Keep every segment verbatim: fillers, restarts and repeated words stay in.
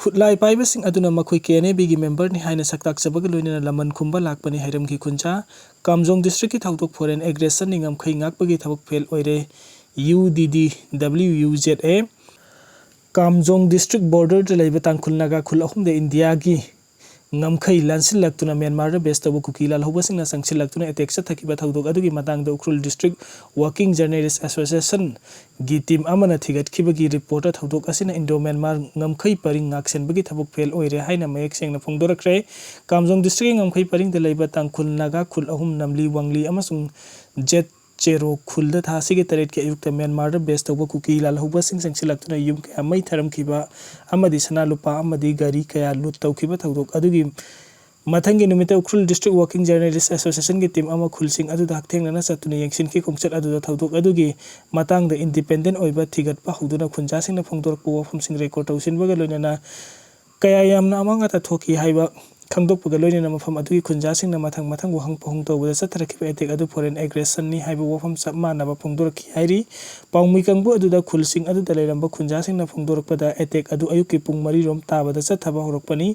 ꯈꯨꯠꯂꯥꯏ ꯄꯥꯏꯕꯁꯤꯡ ꯑꯗꯨꯅ ꯃꯈꯣꯏ ꯀꯦ ꯑꯦꯟ ꯑꯦ ꯕꯤꯒꯤ ꯃꯦꯝꯕꯔꯅꯤ ꯍꯥꯏꯅ ꯁꯛꯇꯥꯛꯆꯕꯒ ꯂꯣꯏꯅꯅ ꯂꯃꯟ ꯈꯨꯝꯕ ꯂꯥꯛꯄꯅꯤ ꯍꯥꯏꯔꯝꯈꯤ ꯈꯨꯟꯖꯥ꯫ ꯀꯥꯝꯖꯣꯡ ꯗꯤꯁꯇ꯭ꯔꯤꯛꯀꯤ ꯊꯧꯗꯣꯛ ꯐꯣꯔꯦꯟ ꯑꯦꯒ꯭ꯔꯦꯁꯟꯅꯤ ꯉꯝꯈꯩ ꯉꯥꯛꯄꯒꯤ ꯊꯕꯛ ꯐꯦꯜ ꯑꯣꯏꯔꯦ꯫ U D D W U Z A. Kamjong district ꯕꯣꯔꯗꯔꯗ ꯂꯩꯕ ꯇꯥꯡꯈꯨꯜ ꯅꯥꯒꯥ ꯈꯨꯜ ꯑꯍꯨꯝꯗ ꯏꯟꯗꯤꯌꯥꯒꯤ ꯉꯝꯈꯩ ꯂꯥꯟꯁꯤꯜꯂꯛꯇꯨꯅ ꯃ꯭ꯌꯥꯟꯃꯥꯔꯗ ꯕꯦꯁ ꯇꯧꯕ ꯀꯨꯀꯤ ꯂꯥꯜꯍꯧꯕꯁꯤꯡꯅ ꯆꯪꯁꯤꯜꯂꯛꯇꯨꯅ ꯑꯦꯇꯦꯛ ꯆꯠꯊꯈꯤꯕ ꯊꯧꯗꯣꯛ ꯑꯗꯨꯒꯤ ꯃꯇꯥꯡꯗ ꯎꯈ꯭ꯔꯨꯜ ꯗꯤꯁꯇ꯭ꯔꯤꯛ ꯋꯥꯔꯀꯤꯡ ꯖꯔꯅꯦꯂꯤꯁ ꯑꯦꯁꯣꯁꯤꯌꯦꯁꯟꯒꯤ ꯇꯤꯝ ꯑꯃꯅ ꯊꯤꯒꯠꯈꯤꯕꯒꯤ ꯔꯤꯄꯣꯔꯠꯇ ꯊꯧꯗꯣꯛ ꯑꯁꯤꯅ ꯏꯟꯗꯣ ꯃ꯭ꯌꯥꯟꯃꯥꯔ ꯉꯝꯈꯩ ꯄꯔꯤꯡ ꯉꯥꯛꯁꯦꯟꯕꯒꯤ ꯊꯕꯛ ꯐꯦꯜ ꯑꯣꯏꯔꯦ ꯍꯥꯏꯅ ꯃꯌꯦꯛ ꯁꯦꯡꯅ ꯐꯣꯡꯗꯣꯔꯛꯈ꯭ꯔꯦ꯫ ꯀꯥꯝꯖꯣꯡ ꯗꯤꯁꯇ꯭ꯔꯤꯛꯀꯤ ꯉꯝꯈꯩ ꯄꯔꯤꯡꯗ ꯂꯩꯕ ꯇꯥꯡꯈꯨꯜ ꯅꯥꯒꯥ ꯈꯨꯜ ꯑꯍꯨꯝ ꯅꯝꯂꯤ, ꯋꯥꯡꯂꯤ ꯑꯃꯁꯨꯡ ꯖꯦꯠ ꯆꯦꯔꯣ ꯈꯨꯜꯗ ꯊꯥ ꯑꯁꯤꯒꯤ ꯇꯔꯦꯠꯀꯤ ꯑꯌꯨꯛꯇ ꯃ꯭ꯌꯥꯟꯃꯥꯔꯗ ꯕꯦꯁ ꯇꯧꯕ ꯀꯨꯀꯤ ꯂꯥꯜꯍꯧꯕꯁꯤꯡ ꯆꯪꯁꯤꯜꯂꯛꯇꯨꯅ ꯌꯨꯝ ꯀꯌꯥ ꯃꯩ ꯊꯥꯔꯝꯈꯤꯕ ꯑꯃꯗꯤ ꯁꯅꯥ ꯂꯨꯄꯥ ꯑꯃꯗꯤ ꯒꯥꯔꯤ ꯀꯌꯥ ꯂꯨꯠ ꯇꯧꯈꯤꯕ ꯊꯧꯗꯣꯛ ꯑꯗꯨꯒꯤ ꯃꯊꯪꯒꯤ ꯅꯨꯃꯤꯠꯇ ꯎꯈ꯭ꯔꯨꯜ ꯗꯤꯁꯇ꯭ꯔꯤꯛ ꯋꯥꯔꯀꯤꯡ ꯖꯔꯅꯦꯂꯤꯁ ꯑꯦꯁꯣꯁꯤꯌꯦꯁꯟꯒꯤ ꯇꯤꯝ ꯑꯃ ꯈꯨꯜꯁꯤꯡ ꯑꯗꯨꯗ ꯍꯛꯊꯦꯡꯅꯅ ꯆꯠꯇꯨꯅ ꯌꯦꯡꯁꯤꯟꯈꯤ꯫ ꯈꯣꯡꯆꯠ ꯑꯗꯨꯗ ꯊꯧꯗꯣꯛ ꯑꯗꯨꯒꯤ ꯃꯇꯥꯡꯗ ꯏꯟꯗꯤꯄꯦꯟꯗꯦꯟ ꯑꯣꯏꯕ ꯊꯤꯒꯠꯄ ꯍꯧꯗꯨꯅ ꯈꯨꯟꯖꯥꯁꯤꯡꯅ ꯐꯣꯡꯗꯣꯔꯛꯄ ꯋꯥꯐꯝꯁꯤꯡ ꯔꯦꯀꯣꯔꯗ ꯇꯧꯁꯤꯟꯕꯒ ꯂꯣꯏꯅꯅ ꯀꯌꯥ ꯌꯥꯝꯅ ꯑꯃꯥꯡ ꯑꯇꯥ ꯊꯣꯛꯈꯤ ꯍꯥꯏꯕ ꯈꯪꯗꯣꯛꯄꯒ ꯂꯣꯏꯅꯅ ꯃꯐꯝ ꯑꯗꯨꯒꯤ ꯈꯨꯟꯖꯥꯁꯤꯡꯅ ꯃꯊꯪ ꯃꯊꯪ ꯋꯥꯍꯪ ꯄꯥꯎꯍꯪ ꯇꯧꯕꯗ ꯆꯠꯊꯔꯛꯈꯤꯕ ꯑꯦꯇꯦꯛ ꯑꯗꯨ ꯐꯣꯔꯦꯟ ꯑꯦꯒ꯭ꯔꯦꯁꯟꯅꯤ ꯍꯥꯏꯕ ꯋꯥꯐꯝ ꯆꯞ ꯃꯥꯟꯅꯕ ꯐꯣꯡꯗꯣꯔꯛꯈꯤ ꯍꯥꯏꯔꯤ꯫ ꯄꯥꯎꯃꯤ ꯀꯥꯡꯕꯨ ꯑꯗꯨꯗ ꯈꯨꯜꯁꯤꯡ ꯑꯗꯨꯗ ꯂꯩꯔꯝꯕ ꯈꯨꯟꯖꯥꯁꯤꯡꯅ ꯐꯣꯡꯗꯣꯔꯛꯄꯗ ꯑꯦꯇꯦꯛ ꯑꯗꯨ ꯑꯌꯨꯛꯀꯤ ꯄꯨꯡ ꯃꯔꯤ ꯔꯣꯝ ꯇꯥꯕꯗ ꯆꯠꯊꯕ ꯍꯧꯔꯛꯄꯅꯤ꯫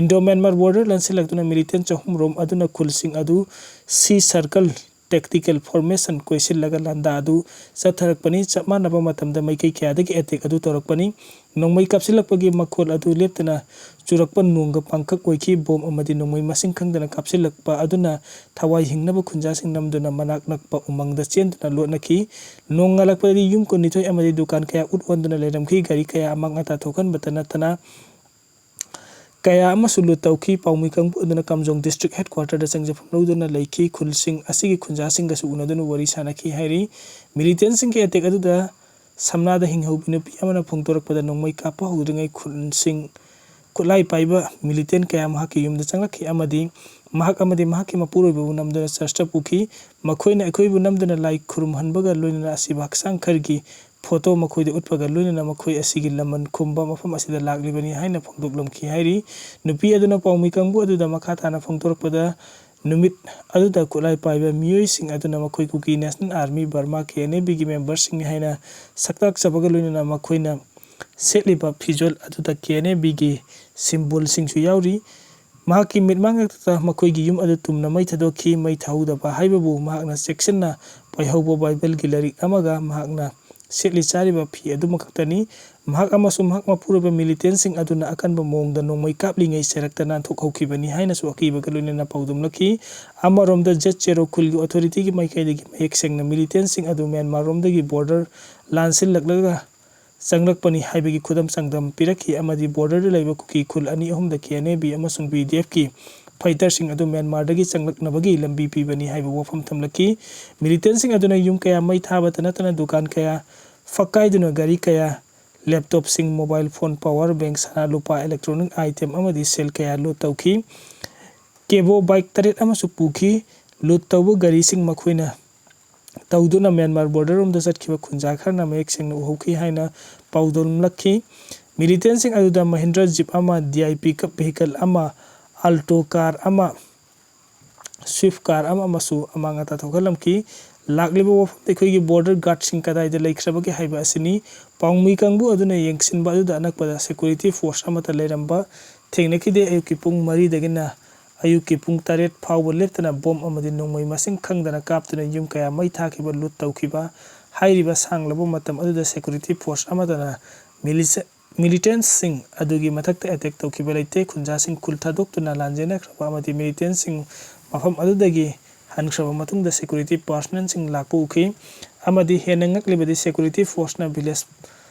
ꯏꯟꯗꯣ ꯃ꯭ꯌꯥꯟꯃꯥꯔ ꯕꯣꯔꯗꯔ ꯂꯥꯟꯁꯤꯜꯂꯛꯇꯨꯅ ꯃꯤꯂꯤꯇꯦꯟ ꯆꯍꯨꯝ ꯔꯣꯝ ꯑꯗꯨꯅ ꯈꯨꯜꯁꯤꯡ ꯑꯗꯨ ꯁꯤ ꯁꯔꯀꯜ ꯇꯦꯛꯇꯤꯀꯦꯜ ꯐꯣꯔꯃꯦꯁꯟ ꯀꯣꯏꯁꯤꯜꯂꯒ ꯂꯥꯟꯗꯥ ꯑꯗꯨ ꯆꯠꯊꯔꯛꯄꯅꯤ꯫ ꯆꯞ ꯃꯥꯟꯅꯕ ꯃꯇꯝꯗ ꯃꯥꯏꯀꯩ ꯀꯌꯥꯗꯒꯤ ꯑꯦꯇꯦꯛ ꯑꯗꯨ ꯇꯧꯔꯛꯄꯅꯤ꯫ ꯅꯣꯡꯃꯩ ꯀꯥꯞꯁꯤꯜꯂꯛꯄꯒꯤ ꯃꯈꯣꯜ ꯑꯗꯨ ꯂꯦꯞꯇꯅ ꯆꯨꯔꯛꯄ ꯅꯣꯡꯒ ꯄꯥꯡꯈꯛ ꯑꯣꯏꯈꯤ꯫ ꯕꯣꯝ ꯑꯃꯗꯤ ꯅꯣꯡꯃꯩ ꯃꯁꯤꯡ ꯈꯪꯗꯅ ꯀꯥꯞꯁꯤꯜꯂꯛꯄ ꯑꯗꯨꯅ ꯊꯋꯥꯏ ꯍꯤꯡꯅꯕ ꯈꯨꯟꯖꯥꯁꯤꯡ ꯅꯝꯗꯨꯅ ꯃꯅꯥꯛ ꯅꯛꯄ ꯎꯃꯪꯗ ꯆꯦꯟꯗꯨꯅ ꯂꯣꯠꯅꯈꯤ꯫ ꯅꯣꯡ ꯉꯥꯜꯂꯛꯄꯗꯗꯤ ꯌꯨꯝ ꯀꯨꯟꯅꯤꯊꯣꯏ ꯑꯃꯗꯤ ꯗꯨꯀꯥꯟ ꯀꯌꯥ ꯎꯠ ꯑꯣꯟꯗꯨꯅ ꯂꯩꯔꯝꯈꯤ꯫ ꯒꯥꯔꯤ ꯀꯌꯥ ꯑꯃꯥꯡ ꯑꯇꯥ ꯊꯣꯛꯍꯟꯕꯇ ꯅꯠꯇꯅ ꯀꯌꯥ ꯑꯃꯁꯨ ꯂꯨꯠ ꯇꯧꯈꯤ꯫ ꯄꯥꯎꯃꯤ ꯀꯥꯡꯕꯨ ꯑꯗꯨꯅ ꯀꯥꯝꯖꯣꯡ ꯗꯤꯁꯇ꯭ꯔꯤꯛ ꯍꯦꯗꯀ꯭ꯋꯥꯇꯔꯗ ꯆꯪꯖꯐꯝ ꯂꯧꯗꯨꯅ ꯂꯩꯈꯤ꯫ ꯈꯨꯜꯁꯤꯡ ꯑꯁꯤꯒꯤ ꯈꯨꯟꯖꯥꯁꯤꯡꯒꯁꯨ ꯎꯅꯗꯨꯅ ꯋꯥꯔꯤ ꯁꯥꯅꯈꯤ ꯍꯥꯏꯔꯤ꯫ ꯃꯤꯂꯤꯇꯦꯟꯁꯤꯡꯒꯤ ꯑꯦꯇꯦꯛ ꯑꯗꯨꯗ ꯁꯝꯅꯥꯗ ꯍꯤꯡꯍꯧꯕꯤ ꯅꯨꯄꯤ ꯑꯃꯅ ꯐꯣꯡꯗꯣꯔꯛꯄꯗ ꯅꯣꯡꯃꯩ ꯀꯥꯞꯄ ꯍꯧꯗ꯭ꯔꯤꯉꯩ ꯈꯨꯟꯁꯤꯡ ꯈꯨꯠꯂꯥꯏ ꯄꯥꯏꯕ ꯃꯤꯂꯤꯇꯦꯟ ꯀꯌꯥ ꯃꯍꯥꯛꯀꯤ ꯌꯨꯝꯗ ꯆꯪꯂꯛꯈꯤ ꯑꯃꯗꯤ ꯃꯍꯥꯛ ꯑꯃꯗꯤ ꯃꯍꯥꯛꯀꯤ ꯃꯄꯨꯔꯣꯏꯕꯕꯨ ꯅꯝꯗꯨꯅ ꯆꯔꯆꯇ ꯄꯨꯈꯤ꯫ ꯃꯈꯣꯏꯅ ꯑꯩꯈꯣꯏꯕꯨ ꯅꯝꯗꯨꯅ ꯂꯥꯏ ꯈꯨꯔꯨꯝꯍꯟꯕꯒ ꯂꯣꯏꯅꯅ ꯑꯁꯤꯕ ꯍꯛꯆꯥꯡ ꯈꯔꯒꯤ ꯐꯣꯇꯣ ꯃꯈꯣꯏꯗ ꯎꯠꯄꯒ ꯂꯣꯏꯅꯅ ꯃꯈꯣꯏ ꯑꯁꯤꯒꯤ ꯂꯃꯟ ꯈꯨꯝꯕ ꯃꯐꯝ ꯑꯁꯤꯗ ꯂꯥꯛꯂꯤꯕꯅꯤ ꯍꯥꯏꯅ ꯐꯣꯡꯗꯣꯛꯂꯝꯈꯤ ꯍꯥꯏꯔꯤ꯫ ꯅꯨꯄꯤ ꯑꯗꯨꯅ ꯄꯥꯎꯃꯤ ꯀꯥꯡꯕꯨ ꯑꯗꯨꯗ ꯃꯈꯥ ꯇꯥꯅ ꯐꯣꯡꯗꯣꯔꯛꯄꯗ, ꯅꯨꯃꯤꯠ ꯑꯗꯨꯗ ꯈꯨꯠꯂꯥꯏ ꯄꯥꯏꯕ ꯃꯤꯑꯣꯏꯁꯤꯡ ꯑꯗꯨꯅ ꯃꯈꯣꯏ ꯀꯨꯀꯤ national army Burma, K N A ꯕꯤꯒꯤ ꯃꯦꯝꯕꯔꯁꯤꯡꯅꯤ ꯍꯥꯏꯅ ꯁꯛꯇꯥꯛꯆꯕꯒ ꯂꯣꯏꯅꯅ ꯃꯈꯣꯏꯅ ꯁꯦꯠꯂꯤꯕ ꯐꯤꯖꯣꯜ ꯑꯗꯨꯗ ꯀꯦ ꯑꯦꯟ ꯑꯦ ꯕꯤꯒꯤ ꯁꯤꯝꯕꯣꯜꯁꯤꯡꯁꯨ ꯌꯥꯎꯔꯤ꯫ ꯃꯍꯥꯛꯀꯤ ꯃꯤꯠꯃꯥꯡ ꯉꯛꯇ ꯃꯈꯣꯏꯒꯤ ꯌꯨꯝ ꯑꯗꯨ ꯇꯨꯝꯅ ꯃꯩ ꯊꯥꯗꯣꯛꯈꯤ꯫ ꯃꯩ ꯊꯥꯍꯧꯗꯕ ꯍꯥꯏꯕꯕꯨ ꯃꯍꯥꯛꯅ ꯆꯦꯛꯁꯤꯟꯅ ꯄꯥꯏꯍꯧꯕ ꯕꯥꯏꯕꯜꯒꯤ ꯂꯥꯏꯔꯤꯛ ꯑꯃꯒ ꯃꯍꯥꯛꯅ ꯁꯦꯠꯂꯤ ꯆꯥꯔꯤꯕ ꯐꯤ ꯑꯗꯨꯃꯈꯛꯇꯅꯤ꯫ ꯃꯍꯥꯛ ꯑꯃꯁꯨꯡ ꯃꯍꯥꯛ ꯃꯄꯨꯔꯣꯏꯕ ꯃꯤꯂꯤꯇꯦꯟꯁꯤꯡ ꯑꯗꯨꯅ ꯑꯀꯟꯕ ꯃꯑꯣꯡꯗ ꯅꯣꯡꯃꯩ ꯀꯥꯞꯂꯤꯉꯩ ꯆꯦꯔꯛꯇ ꯅꯥꯟꯊꯣꯛꯍꯧꯈꯤꯕꯅꯤ ꯍꯥꯏꯅꯁꯨ ꯑꯀꯤꯕꯒ ꯂꯣꯏꯅꯅ ꯄꯥꯎꯗꯝꯂꯛꯈꯤ꯫ ꯑꯃꯔꯣꯝꯗ ꯖꯦꯠ ꯆꯦꯔꯣ ꯈꯨꯜꯒꯤ ꯑꯣꯊꯣꯔꯤꯇꯤꯒꯤ ꯃꯥꯏꯀꯩꯗꯒꯤ ꯃꯌꯦꯛ ꯁꯦꯡꯅ ꯃꯤꯂꯤꯇꯦꯟꯁꯤꯡ ꯑꯗꯨ ꯃ꯭ꯌꯥꯟꯃꯥꯔꯔꯣꯝꯗꯒꯤ ꯕꯣꯔꯗꯔ ꯂꯥꯟꯁꯤꯜꯂꯛꯂꯒ ꯆꯪꯂꯛꯄꯅꯤ ꯍꯥꯏꯕꯒꯤ ꯈꯨꯗꯝ ꯆꯥꯡꯗꯝ ꯄꯤꯔꯛꯈꯤ ꯑꯃꯗꯤ ꯕꯣꯔꯗꯔꯗ ꯂꯩꯕ ꯀꯨꯀꯤ ꯈꯨꯜ ꯑꯅꯤ ꯑꯍꯨꯝꯗ ꯀꯦ ꯑꯦꯟ ꯑꯦ ꯕꯤ ꯑꯃꯁꯨꯡ ꯕꯤ ꯗꯤ ꯑꯦꯐꯀꯤ ꯐꯥꯏꯇꯔꯁꯤꯡ ꯑꯗꯨ ꯃ꯭ꯌꯥꯟꯃꯥꯔꯗꯒꯤ ꯆꯪꯂꯛꯅꯕꯒꯤ ꯂꯝꯕꯤ ꯄꯤꯕꯅꯤ ꯍꯥꯏꯕ ꯋꯥꯐꯝ ꯊꯝꯂꯛꯈꯤ꯫ ꯃꯤꯂꯤꯇꯦꯟꯁꯤꯡ ꯑꯗꯨꯅ ꯌꯨꯝ ꯀꯌꯥ ꯃꯩ ꯊꯥꯕꯇ ꯅꯠꯇꯅ ꯗꯨꯀꯥꯟ ꯀꯌꯥ ꯐꯛꯀꯥꯏꯗꯨꯅ ꯒꯥꯔꯤ ꯀꯌꯥ, ꯂꯦꯞꯇꯣꯞꯁꯤꯡ, ꯃꯣꯕꯥꯏꯜ ꯐꯣꯟ, ꯄꯋꯥꯔ ꯕꯦꯡꯛ, ꯁꯅꯥ ꯂꯨꯄꯥ, ꯏꯂꯦꯛꯇ꯭ꯔꯣꯅꯤꯛ ꯑꯥꯏꯇꯦꯝ ꯑꯃꯗꯤ ꯁꯦꯜ ꯀꯌꯥ ꯂꯨꯠ ꯇꯧꯈꯤ꯫ ꯀꯦꯕꯣ ꯕꯥꯏꯛ ꯇꯔꯦꯠ ꯑꯃꯁꯨ ꯄꯨꯈꯤ꯫ ꯂꯨꯠ ꯇꯧꯕ ꯒꯥꯔꯤꯁꯤꯡ ꯃꯈꯣꯏꯅ ꯇꯧꯗꯨꯅ ꯃ꯭ꯌꯥꯟꯃꯥꯔ ꯕꯣꯔꯗꯔ ꯔꯣꯝꯗ ꯆꯠꯈꯤꯕ ꯈꯨꯟꯖꯥ ꯈꯔꯅ ꯃꯌꯦꯛ ꯁꯦꯡꯅ ꯎꯍꯧꯈꯤ ꯍꯥꯏꯅ ꯄꯥꯎꯗꯝꯂꯛꯈꯤ꯫ ꯃꯤꯂꯤꯇꯦꯟꯁꯤꯡ ꯑꯗꯨꯗ ꯃꯍꯤꯟꯗ꯭ꯔ ꯖꯤꯞ ꯑꯃ, D I P cup vehicle ꯑꯃ, ꯑꯜꯇꯣ ꯀꯥꯔ ꯑꯃ, ꯁ꯭ꯋꯤꯐ ꯀꯥꯔ ꯑꯃ ꯑꯃꯁꯨ ꯑꯃꯥꯡ ꯑꯇꯥ ꯊꯣꯛꯍꯜꯂꯝꯈꯤ꯫ ꯂꯥꯛꯂꯤꯕ ꯋꯥꯐꯝꯗ ꯑꯩꯈꯣꯏꯒꯤ ꯕꯣꯔꯗꯔ ꯒꯥꯔꯗꯁꯤꯡ ꯀꯗꯥꯏꯗ ꯂꯩꯈ꯭ꯔꯕꯒꯦ ꯍꯥꯏꯕ ꯑꯁꯤꯅꯤ꯫ ꯄꯥꯎꯃꯤ ꯀꯥꯡꯕꯨ ꯑꯗꯨꯅ ꯌꯦꯡꯁꯤꯟꯕ ꯑꯗꯨꯗ ꯑꯅꯛꯄꯗ ꯁꯦꯀ꯭ꯌꯨꯔꯤꯇꯤ ꯐꯣꯔꯁ ꯑꯃꯠꯇ ꯂꯩꯔꯝꯕ ꯊꯦꯡꯅꯈꯤꯗꯦ꯫ ꯑꯌꯨꯛꯀꯤ ꯄꯨꯡ ꯃꯔꯤꯗꯒꯤꯅ ꯑꯌꯨꯛꯀꯤ ꯄꯨꯡ ꯇꯔꯦꯠ ꯐꯥꯎꯕ ꯂꯦꯞꯇꯅ ꯕꯣꯝ ꯑꯃꯗꯤ ꯅꯣꯡꯃꯩ ꯃꯁꯤꯡ ꯈꯪꯗꯅ ꯀꯥꯞꯇꯨꯅ ꯌꯨꯝ ꯀꯌꯥ ꯃꯩ ꯊꯥꯈꯤꯕ, ꯂꯨꯠ ꯇꯧꯈꯤꯕ꯫ ꯍꯥꯏꯔꯤꯕ ꯁꯥꯡꯂꯕ ꯃꯇꯝ ꯑꯗꯨꯗ ꯁꯦꯀ꯭ꯌꯨꯔꯤꯇꯤ ꯐꯣꯔꯁ ꯑꯃꯠꯇꯅ ꯃꯤꯂꯤꯁ-, ꯃꯤꯂꯤꯇꯦꯟꯠꯁꯤꯡ ꯑꯗꯨꯒꯤ ꯃꯊꯛꯇ ꯑꯦꯇꯦꯛ ꯇꯧꯈꯤꯕ ꯂꯩꯇꯦ꯫ ꯈꯨꯟꯖꯥꯁꯤꯡ ꯈꯨꯜ ꯊꯥꯗꯣꯛꯇꯨꯅ ꯂꯥꯟꯖꯦꯟꯅꯈ꯭ꯔꯕ ꯑꯃꯗꯤ ꯃꯤꯂꯤꯇꯦꯟꯠꯁꯤꯡ ꯃꯐꯝ ꯑꯗꯨꯗꯒꯤ ꯍꯟꯈ꯭ꯔꯕ ꯃꯇꯨꯡꯗ ꯁꯦꯀ꯭ꯌꯨꯔꯤꯇꯤ ꯄꯥꯔꯁꯅꯦꯜꯁꯤꯡ ꯂꯥꯛꯄ ꯎꯈꯤ꯫ ꯑꯃꯗꯤ ꯍꯦꯟꯅ ꯉꯛꯂꯤꯕꯗꯤ ꯁꯦꯀ꯭ꯌꯨꯔꯤꯇꯤ ꯐꯣꯔꯁꯅ ꯚꯤꯂꯦꯖ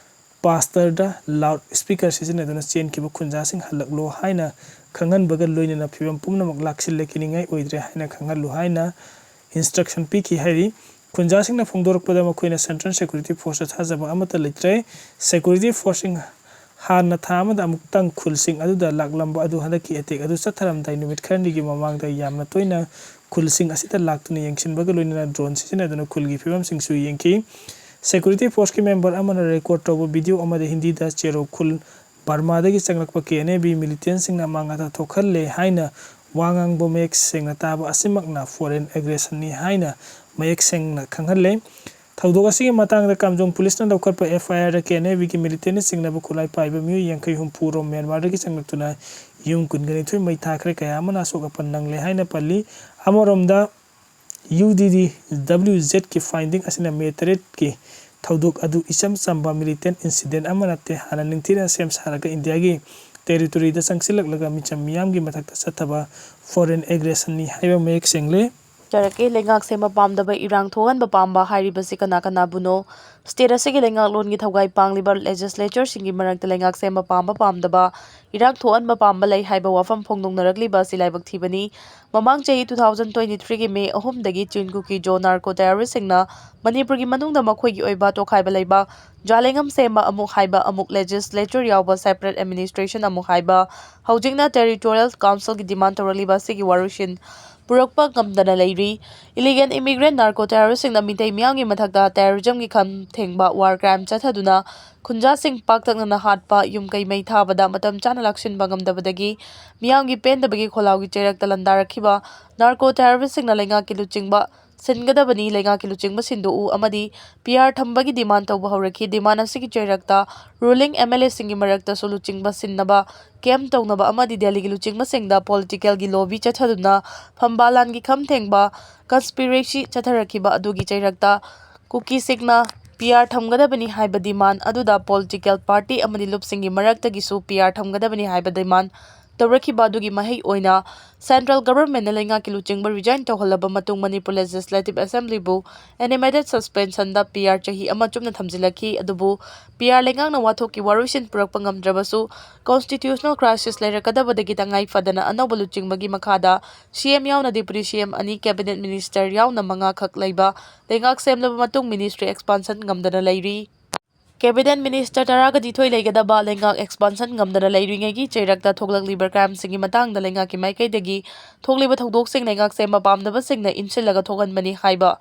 ꯄꯥꯁꯇꯔꯗ ꯂꯥꯎꯗ ꯁ꯭ꯄꯤꯀꯔ ꯁꯤꯖꯤꯟꯅꯗꯨꯅ ꯆꯦꯟꯈꯤꯕ ꯈꯨꯟꯖꯥꯁꯤꯡ ꯍꯜꯂꯛꯂꯣ ꯍꯥꯏꯅ ꯈꯪꯍꯟꯕꯒ ꯂꯣꯏꯅꯅ ꯐꯤꯕꯝ ꯄꯨꯝꯅꯃꯛ ꯂꯥꯛꯁꯤꯜꯂꯦ, ꯀꯤꯅꯤꯡꯉꯥꯏ ꯑꯣꯏꯗ꯭ꯔꯦ ꯍꯥꯏꯅ ꯈꯪꯍꯜꯂꯨ ꯍꯥꯏꯅ ꯏꯟꯁꯇ꯭ꯔꯛꯁꯟ ꯄꯤꯈꯤ ꯍꯥꯏꯔꯤ꯫ ꯈꯨꯟꯖꯥꯁꯤꯡꯅ ꯐꯣꯡꯗꯣꯔꯛꯄꯗ ꯃꯈꯣꯏꯅ ꯁꯦꯟꯇ꯭ꯔꯦꯜ ꯁꯦꯀ꯭ꯌꯨꯔꯤꯇꯤ ꯐꯣꯔꯁꯇ ꯊꯥꯖꯕ ꯑꯃꯠꯇ ꯂꯩꯇ꯭ꯔꯦ꯫ ꯁꯦꯀ꯭ꯌꯨꯔꯤꯇꯤ ꯐꯣꯔꯁꯁꯤꯡ ꯍꯥꯟꯅ ꯊꯥ ꯑꯃꯗ ꯑꯃꯨꯛꯇꯪ ꯈꯨꯜꯁꯤꯡ ꯑꯗꯨꯗ ꯂꯥꯛꯂꯝꯕ ꯑꯗꯨ ꯍꯟꯗꯛꯀꯤ ꯑꯦꯇꯦꯛ ꯑꯗꯨ ꯆꯠꯊꯔꯝꯗꯥꯏ ꯅꯨꯃꯤꯠ ꯈꯔꯅꯤꯒꯤ ꯃꯃꯥꯡꯗ ꯌꯥꯝꯅ ꯇꯣꯏꯅ ꯈꯨꯜꯁꯤꯡ ꯑꯁꯤꯗ ꯂꯥꯛꯇꯨꯅ ꯌꯦꯡꯁꯤꯟꯕꯒ ꯂꯣꯏꯅꯅ ꯗ꯭ꯔꯣꯟ ꯁꯤꯖꯤꯟꯅꯗꯨꯅ ꯈꯨꯜꯒꯤ ꯐꯤꯕꯝꯁꯤꯡꯁꯨ ꯌꯦꯡꯈꯤ꯫ ꯁꯦꯀ꯭ꯌꯨꯔꯤꯇꯤ ꯐꯣꯔꯁꯀꯤ ꯃꯦꯝꯕꯔ ꯑꯃꯅ ꯔꯦꯀꯣꯔꯗ ꯇꯧꯕ ꯚꯤꯗꯤꯑꯣ ꯑꯃꯗ ꯍꯤꯟꯗꯤꯗ ꯆꯦꯔꯣ ꯈꯨꯜ ꯕꯔꯃꯥꯗꯒꯤ ꯆꯪꯂꯛꯄ ꯀꯦ ꯑꯦꯟ ꯑꯦ ꯕꯤ ꯃꯤꯂꯤꯇꯦꯟꯁꯤꯡꯅ ꯑꯃꯥꯡ ꯑꯇꯥ ꯊꯣꯛꯍꯜꯂꯦ ꯍꯥꯏꯅ ꯋꯥ ꯉꯥꯡꯕ ꯃꯌꯦꯛ ꯁꯦꯡꯅ ꯇꯥꯕ ꯑꯁꯤꯃꯛꯅ ꯐꯣꯔꯦꯟ ꯑꯦꯒ꯭ꯔꯦꯁꯟꯅꯤ ꯍꯥꯏꯅ ꯃꯌꯦꯛ ꯁꯦꯡꯅ ꯈꯪꯍꯜꯂꯦ꯫ ꯊꯧꯗꯣꯛ ꯑꯁꯤꯒꯤ ꯃꯇꯥꯡꯗ ꯀꯥꯝꯖꯣꯡ ꯄꯨꯂꯤꯁꯅ ꯂꯧꯈꯠꯄ F I R the K N A B ꯒꯤ ꯃꯤꯂꯤꯇꯦꯟꯅ ꯆꯤꯡꯅꯕ ꯈꯨꯠꯂꯥꯏ ꯄꯥꯏꯕ ꯃꯤꯑꯣꯏ ꯌꯥꯡꯈꯩ ꯍꯨꯝꯐꯨ ꯔꯣꯝ ꯃ꯭ꯌꯥꯟꯃꯥꯔꯗꯒꯤ ꯆꯪꯂꯛꯇꯨꯅ ꯌꯨꯝ ꯀꯨꯟꯒ ꯅꯤꯊꯣꯏ ꯃꯩ ꯊꯥꯈ꯭ꯔꯦ, ꯀꯌꯥ ꯑꯃꯅ ꯑꯁꯣꯛ ꯑꯄꯟ ꯅꯪꯂꯦ ꯍꯥꯏꯅ ꯄꯜꯂꯤ꯫ ꯑꯃꯔꯣꯝꯗ, U D D W Z ꯀꯤ finding ꯑꯁꯤꯅ ꯃꯦ ꯇꯔꯦꯠꯀꯤ ꯊꯧꯗꯣꯛ ꯑꯗꯨ ꯏꯆꯝ ꯆꯝꯕ ꯃꯤꯂꯤꯇꯦꯟ ꯏꯟꯁꯤꯗꯦꯟ ꯑꯃ ꯅꯠꯇꯦ, ꯍꯥꯟꯅ ꯅꯤꯡꯊꯤꯅ ꯁꯦꯝ ꯁꯥꯔꯒ ꯏꯟꯗꯤꯌꯥꯒꯤ ꯇꯦꯔꯤꯇꯣꯔꯤꯗ ꯆꯪꯁꯤꯜꯂꯛꯂꯒ ꯃꯤꯆꯝ ꯃꯤꯌꯥꯝꯒꯤ ꯃꯊꯛꯇ ꯆꯠꯊꯕ foreign aggression ꯅꯤ ꯍꯥꯏꯕ ꯃꯌꯦꯛ ꯁꯦꯡꯂꯦ꯫ ꯖꯔꯛꯀꯦ ꯂꯩꯉꯥꯛ ꯁꯦꯝꯕ ꯄꯥꯝꯗꯕ, ꯏꯔꯥꯡ ꯊꯣꯛꯍꯟꯕ ꯄꯥꯝꯕ ꯍꯥꯏꯔꯤꯕꯁꯤ ꯀꯅꯥ ꯀꯅꯥꯕꯨꯅꯣ? State ꯑꯁꯤꯒꯤ ꯂꯩꯉꯥꯛꯂꯣꯟꯒꯤ ꯊꯧꯒꯥꯏ ꯄꯥꯡꯂꯤꯕ legislature ꯁꯤꯡꯒꯤ ꯃꯔꯛꯇ ꯂꯩꯉꯥꯛ ꯁꯦꯝꯕ ꯄꯥꯝꯕ ꯄꯥꯝꯗꯕ, ꯏꯔꯥꯡ ꯊꯣꯛꯍꯟꯕ ꯄꯥꯝꯕ ꯂꯩ ꯍꯥꯏꯕ ꯋꯥꯐꯝ ꯐꯣꯡꯗꯣꯛꯅꯔꯛꯂꯤꯕ ꯑꯁꯤ ꯂꯥꯏꯕꯛ ꯊꯤꯕꯅꯤ꯫ ꯃꯃꯥꯡ ꯆꯍꯤ two thousand twenty three ꯒꯤ ꯃꯦ ꯑꯍꯨꯝꯗꯒꯤ ꯆꯤꯟ ꯀꯨꯀꯤ ꯖꯣ narco terrorist ꯁꯤꯡꯅ ꯃꯅꯤꯄꯨꯔꯒꯤ ꯃꯅꯨꯡꯗ ꯃꯈꯣꯏꯒꯤ ꯑꯣꯏꯕ ꯇꯣꯈꯥꯏꯕ ꯂꯩꯕ ꯖꯥꯂꯦꯡꯉꯝ ꯁꯦꯝꯕ ꯑꯃꯨꯛ ꯍꯥꯏꯕ ꯑꯃꯨꯛ legislature ꯌꯥꯎꯕ separate administration ꯑꯃꯨꯛ ꯍꯥꯏꯕ ꯍꯧꯖꯤꯛꯅ territorial council ꯒꯤ demand ꯇꯧꯔꯛꯂꯤꯕ ꯑꯁꯤꯒꯤ ꯋꯥꯔꯣꯏꯁꯤꯟ ꯄꯨꯔꯛꯄ ꯉꯝꯗꯅ ꯂꯩꯔꯤ꯫ Illegal immigrant narco terrorist ꯁꯤꯡꯅ ꯃꯤꯇꯩ ꯃꯤꯌꯥꯝꯒꯤ ꯃꯊꯛꯇ terrorism ꯒꯤ ꯈꯝ ꯊꯦꯡꯕ war crime ꯆꯠꯊꯗꯨꯅ ꯈꯨꯟꯖꯥꯁꯤꯡ ꯄꯥꯛꯇꯛꯅꯅ ꯍꯥꯠꯄ, ꯌꯨꯝ ꯀꯩ ꯃꯩ ꯊꯥꯕꯗ ꯃꯇꯝ ꯆꯥꯅ ꯂꯥꯛꯁꯤꯟꯕ ꯉꯝꯗꯕꯗꯒꯤ ꯃꯤꯌꯥꯝꯒꯤ ꯄꯦꯟꯗꯕꯒꯤ ꯈꯣꯜꯂꯥꯎꯒꯤ ꯆꯩꯔꯛꯇ ꯂꯥꯟꯗꯥꯔꯛꯈꯤꯕ narco terrorist ꯁꯤꯡꯅ ꯂꯩꯉꯥꯛꯀꯤ ꯂꯨꯆꯤꯡꯕ ꯁꯤꯟꯒꯗꯕꯅꯤ, ꯂꯩꯉꯥꯛꯀꯤ ꯂꯨꯆꯤꯡꯕ ꯁꯤꯟꯗꯣꯛꯎ ꯑꯃꯗꯤ P R ꯊꯝꯕꯒꯤ demand ꯇꯧꯕ ꯍꯧꯔꯛꯈꯤ꯫ Demand ꯑꯁꯤꯒꯤ ꯆꯩꯔꯛꯇ ruling M L A ꯁꯤꯡꯒꯤ ꯃꯔꯛꯇꯁꯨ ꯂꯨꯆꯤꯡꯕ ꯁꯤꯟꯅꯕ camp ꯇꯧꯅꯕ ꯑꯃꯗꯤ ꯗꯦꯜꯂꯤꯒꯤ ꯂꯨꯆꯤꯡꯕꯁꯤꯡꯗ political ꯒꯤ lobby ꯆꯠꯊꯗꯨꯅ ꯐꯝꯕꯥꯂꯥꯟꯒꯤ ꯈꯝ ꯊꯦꯡꯕ conspiracy ꯆꯠꯊꯔꯛꯈꯤꯕ ꯑꯗꯨꯒꯤ ꯆꯩꯔꯛꯇ ꯀꯨꯀꯤꯁꯤꯡꯅ P R ꯊꯝꯒꯗꯕꯅꯤ ꯍꯥꯏꯕ demand ꯑꯗꯨꯗ political party ꯑꯃꯗꯤ ꯂꯨꯞꯁꯤꯡꯒꯤ ꯃꯔꯛꯇꯒꯤꯁꯨ P R ꯊꯝꯒꯗꯕꯅꯤ ꯍꯥꯏꯕ demand ꯇꯧꯔꯛꯈꯤꯕ ꯑꯗꯨꯒꯤ ꯃꯍꯩ ꯑꯣꯏꯅ central government ꯅ ꯂꯩꯉꯥꯛꯀꯤ ꯂꯨꯆꯤꯡꯕ resign ꯇꯧꯍꯜꯂꯕ ꯃꯇꯨꯡ ꯃꯅꯤꯄꯨꯔ Legislative Assembly ꯕꯨ animated suspension ꯗ P R ꯆꯍꯤ ꯑꯃ ꯆꯨꯞꯅ ꯊꯝꯖꯤꯜꯂꯛꯈꯤ꯫ ꯑꯗꯨꯕꯨ P R ꯂꯩꯉꯥꯛꯅ ꯋꯥꯊꯣꯛꯀꯤ ꯋꯥꯔꯣꯏꯁꯤꯟ ꯄꯨꯔꯛꯄ ꯉꯝꯗ꯭ꯔꯕꯁꯨ constitutional crisis ꯂꯩꯔꯛꯀꯗꯕꯗꯒꯤ ꯇꯉꯥꯏ ꯐꯗꯅ ꯑꯅꯧꯕ ꯂꯨꯆꯤꯡꯕꯒꯤ ꯃꯈꯥꯗ C M ꯌꯥꯎꯅ Deputy C M ꯑꯅꯤ, Cabinet Minister ꯌꯥꯎꯅ ꯃꯉꯥ ꯈꯛ ꯂꯩꯕ ꯂꯩꯉꯥꯛ ꯁꯦꯝꯂꯕ ꯃꯇꯨꯡ ministry expansion ꯉꯝꯗꯅ ꯂꯩꯔꯤ꯫ Cabinet Minister ꯇꯔꯥꯒ ꯅꯤꯊꯣꯏ ꯂꯩꯒꯗꯕ ꯂꯩꯉꯥꯛ expansion ꯉꯝꯗꯅ ꯂꯩꯔꯤꯉꯩꯒꯤ ꯆꯩꯔꯛꯇ ꯊꯣꯛꯂꯛꯂꯤꯕ crime ꯁꯤꯡꯒꯤ ꯃꯇꯥꯡꯗ ꯂꯩꯉꯥꯛꯀꯤ ꯃꯥꯏꯀꯩꯗꯒꯤ ꯊꯣꯛꯂꯤꯕ ꯊꯧꯗꯣꯛꯁꯤꯡ ꯂꯩꯉꯥꯛ ꯁꯦꯝꯕ ꯄꯥꯝꯗꯕꯁꯤꯡꯅ ꯏꯟꯁꯤꯜꯂꯒ ꯊꯣꯛꯍꯟꯕꯅꯤ ꯍꯥꯏꯕ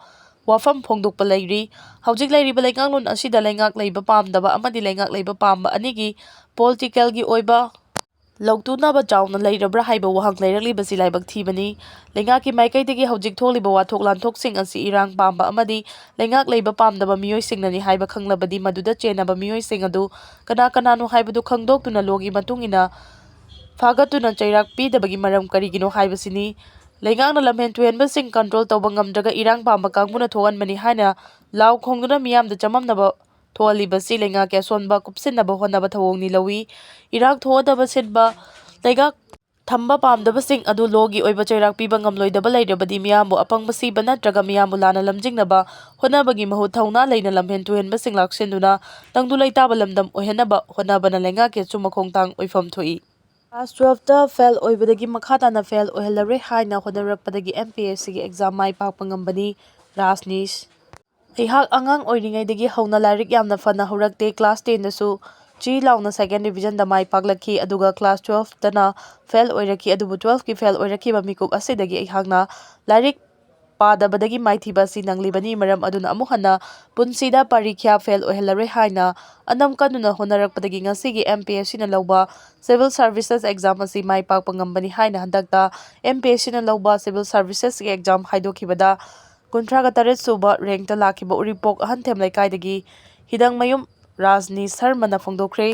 ꯋꯥꯐꯝ ꯐꯣꯡꯗꯣꯛꯄ ꯂꯩꯔꯤ꯫ ꯍꯧꯖꯤꯛ ꯂꯩꯔꯤꯕ ꯂꯩꯉꯥꯛꯂꯣꯟ ꯑꯁꯤꯗ ꯂꯩꯉꯥꯛ ꯂꯩꯕ ꯄꯥꯝꯗꯕ ꯑꯃꯗꯤ ꯂꯩꯉꯥꯛ ꯂꯩꯕ ꯄꯥꯝꯕ ꯑꯅꯤꯒꯤ political ꯒꯤ ꯑꯣꯏꯕ ꯂꯧꯇꯨꯅꯕ ꯆꯥꯎꯅ ꯂꯩꯔꯕ꯭ꯔꯥ ꯍꯥꯏꯕ ꯋꯥꯍꯪ ꯂꯩꯔꯛꯂꯤꯕꯁꯤ ꯂꯥꯏꯕꯛ ꯊꯤꯕꯅꯤ꯫ ꯂꯩꯉꯥꯛꯀꯤ ꯃꯥꯏꯀꯩꯗꯒꯤ ꯍꯧꯖꯤꯛ ꯊꯣꯛꯂꯤꯕ ꯋꯥꯊꯣꯛ ꯂꯥꯟꯊꯣꯛꯁꯤꯡ ꯑꯁꯤ ꯏꯔꯥꯡ ꯄꯥꯝꯕ ꯑꯃꯗꯤ ꯂꯩꯉꯥꯛ ꯂꯩꯕ ꯄꯥꯝꯗꯕ ꯃꯤꯑꯣꯏꯁꯤꯡꯅꯅꯤ ꯍꯥꯏꯕ ꯈꯪꯂꯕꯗꯤ ꯃꯗꯨꯗ ꯆꯦꯟꯅꯕ ꯃꯤꯑꯣꯏꯁꯤꯡ ꯑꯗꯨ ꯀꯅꯥ ꯀꯅꯥꯅꯣ ꯍꯥꯏꯕꯗꯨ ꯈꯪꯗꯣꯛꯇꯨꯅ ꯂꯣꯒꯤ ꯃꯇꯨꯡ ꯏꯟꯅ ꯐꯥꯒꯠꯇꯨꯅ ꯆꯩꯔꯥꯛ ꯄꯤꯗꯕꯒꯤ ꯃꯔꯝ ꯀꯔꯤꯒꯤꯅꯣ ꯍꯥꯏꯕꯁꯤꯅꯤ꯫ ꯂꯩꯉꯥꯛꯅ ꯂꯝꯍꯦꯟ ꯇꯨꯍꯦꯟꯕꯁꯤꯡ ꯀꯟꯇ꯭ꯔꯣꯜ ꯇꯧꯕ ꯉꯝꯗ꯭ꯔꯒ ꯏꯔꯥꯡ ꯄꯥꯝꯕ ꯀꯥꯡꯕꯨꯅ ꯊꯣꯛꯍꯟꯕꯅꯤ ꯍꯥꯏꯅ ꯂꯥꯎ ꯈꯣꯡꯗꯨꯅ ꯃꯤꯌꯥꯝꯗ ꯆꯃꯝꯅꯕ ꯊꯣꯛꯍꯜꯂꯤꯕꯁꯤ ꯂꯩꯉꯥꯛꯀꯤ ꯑꯁꯣꯟꯕ ꯀꯨꯞꯁꯤꯟꯅꯕ ꯍꯣꯠꯅꯕ ꯊꯧꯑꯣꯡꯅꯤ ꯂꯧꯏ꯫ ꯏꯔꯥꯡ ꯊꯣꯛꯍꯟꯗꯕ ꯁꯤꯟꯕ ꯂꯩꯉꯥꯛ ꯊꯝꯕ ꯄꯥꯝꯗꯕꯁꯤꯡ ꯑꯗꯨ ꯂꯣꯒꯤ ꯑꯣꯏꯕ ꯆꯩꯔꯥꯛ ꯄꯤꯕ ꯉꯝꯂꯣꯏꯗꯕ ꯂꯩꯔꯕꯗꯤ ꯃꯤꯌꯥꯝꯕꯨ ꯑꯄꯪꯕ ꯁꯤꯕ ꯅꯠꯇ꯭ꯔꯒ ꯃꯤꯌꯥꯝꯕꯨ ꯂꯥꯟꯅ ꯂꯝꯖꯤꯡꯅꯕ ꯍꯣꯠꯅꯕꯒꯤ ꯃꯍꯨꯠ ꯊꯧꯅꯥ ꯂꯩꯅ ꯂꯝꯍꯦꯟ ꯇꯨꯍꯦꯟꯕꯁꯤꯡ ꯂꯥꯛꯁꯤꯟꯗꯨꯅ ꯇꯪꯗꯨ ꯂꯩꯇꯥꯕ ꯂꯝꯗꯝ ꯑꯣꯏꯍꯟꯅꯕ ꯍꯣꯠꯅꯕꯅ ꯂꯩꯉꯥꯛꯀꯤ ꯑꯆꯨꯝꯕ ꯈꯣꯡꯊꯥꯡ ꯑꯣꯏꯐꯝ ꯊꯣꯛꯏ꯫ ꯀ꯭ꯂꯥꯁ ꯇꯨꯋꯦꯜꯐꯇ ꯐꯦꯜ ꯑꯣꯏꯕꯗꯒꯤ ꯃꯈꯥ ꯇꯥꯅ ꯐꯦꯜ ꯑꯣꯏꯍꯜꯂꯔꯣꯏ ꯍꯥꯏꯅ ꯍꯣꯠꯅꯔꯛꯄꯗꯒꯤ ꯑꯦꯝ ꯄꯤ ꯑꯦꯁ ꯁꯤꯒꯤ ꯑꯦꯛꯖꯥꯝ ꯃꯥꯏ ꯄꯥꯛꯄ ꯉꯝꯕꯅꯤ꯫ ꯔꯥꯖꯅꯤꯁ꯫ ꯑꯩꯍꯥꯛ ꯑꯉꯥꯡ ꯑꯣꯏꯔꯤꯉꯩꯗꯒꯤ ꯍꯧꯅ ꯂꯥꯏꯔꯤꯛ ꯌꯥꯝꯅ ꯐꯅ ꯍꯧꯔꯛꯇꯦ꯫ ꯀ꯭ꯂꯥꯁ ꯇꯦꯟꯗꯁꯨ ꯆꯤ ꯂꯥꯎꯅ ꯁꯦꯀꯦꯟ ꯗꯤꯕꯤꯖꯟꯗ ꯃꯥꯏ ꯄꯥꯛꯂꯛꯈꯤ, ꯑꯗꯨꯒ ꯀ꯭ꯂꯥꯁ ꯇꯨꯋꯦꯜꯐꯇꯅ ꯐꯦꯜ ꯑꯣꯏꯔꯛꯈꯤ꯫ ꯑꯗꯨꯕꯨ ꯇꯨꯋꯦꯜꯐꯀꯤ ꯐꯦꯜ ꯑꯣꯏꯔꯛꯈꯤꯕ ꯃꯤꯀꯨꯞ ꯑꯁꯤꯗꯒꯤ ꯑꯩꯍꯥꯛꯅ ꯂꯥꯏꯔꯤꯛ ꯄꯥꯗꯕꯗꯒꯤ ꯃꯥꯏꯊꯤꯕ ꯑꯁꯤ ꯅꯪꯂꯤꯕꯅꯤ꯫ ꯃꯔꯝ ꯑꯗꯨꯅ ꯑꯃꯨꯛ ꯍꯟꯅ ꯄꯨꯟꯁꯤꯗ ꯄꯔꯤꯈ꯭ꯌꯥ ꯐꯦꯜ ꯑꯣꯏꯍꯜꯂꯔꯣꯏ ꯍꯥꯏꯅ ꯑꯅꯝ ꯀꯟꯗꯨꯅ ꯍꯣꯠꯅꯔꯛꯄꯗꯒꯤ ꯉꯁꯤꯒꯤ ꯑꯦꯝ ꯄꯤ ꯑꯦꯁ ꯁꯤꯅ ꯂꯧꯕ ꯁꯤꯚꯤꯜ ꯁꯥꯔꯚꯤꯁꯦꯁ ꯑꯦꯛꯖꯥꯝ ꯑꯁꯤ ꯃꯥꯏ ꯄꯥꯛꯄ ꯉꯝꯕꯅꯤ ꯍꯥꯏꯅ ꯍꯟꯗꯛꯇ ꯑꯦꯝ ꯄꯤ ꯑꯦꯁ ꯁꯤꯅ ꯂꯧꯕ ꯁꯤꯚꯤꯜ ꯁꯥꯔꯚꯤꯁꯦꯁꯀꯤ ꯑꯦꯛꯖꯥꯝ ꯍꯥꯏꯗꯣꯛꯈꯤꯕꯗ ꯀꯨꯟꯊ꯭ꯔꯥꯒ ꯇꯔꯦꯠ ꯁꯨꯕ ꯔꯦꯡꯛꯇ ꯂꯥꯛꯈꯤꯕ ꯎꯔꯤꯄꯣꯛ ꯑꯍꯟꯊꯦꯝ ꯂꯩꯀꯥꯏꯗꯒꯤ ꯍꯤꯗꯪꯃꯌꯨꯝ ꯔꯥꯖꯅꯤ ꯁꯔꯃꯅ ꯐꯣꯡꯗꯣꯛꯈ꯭ꯔꯦ꯫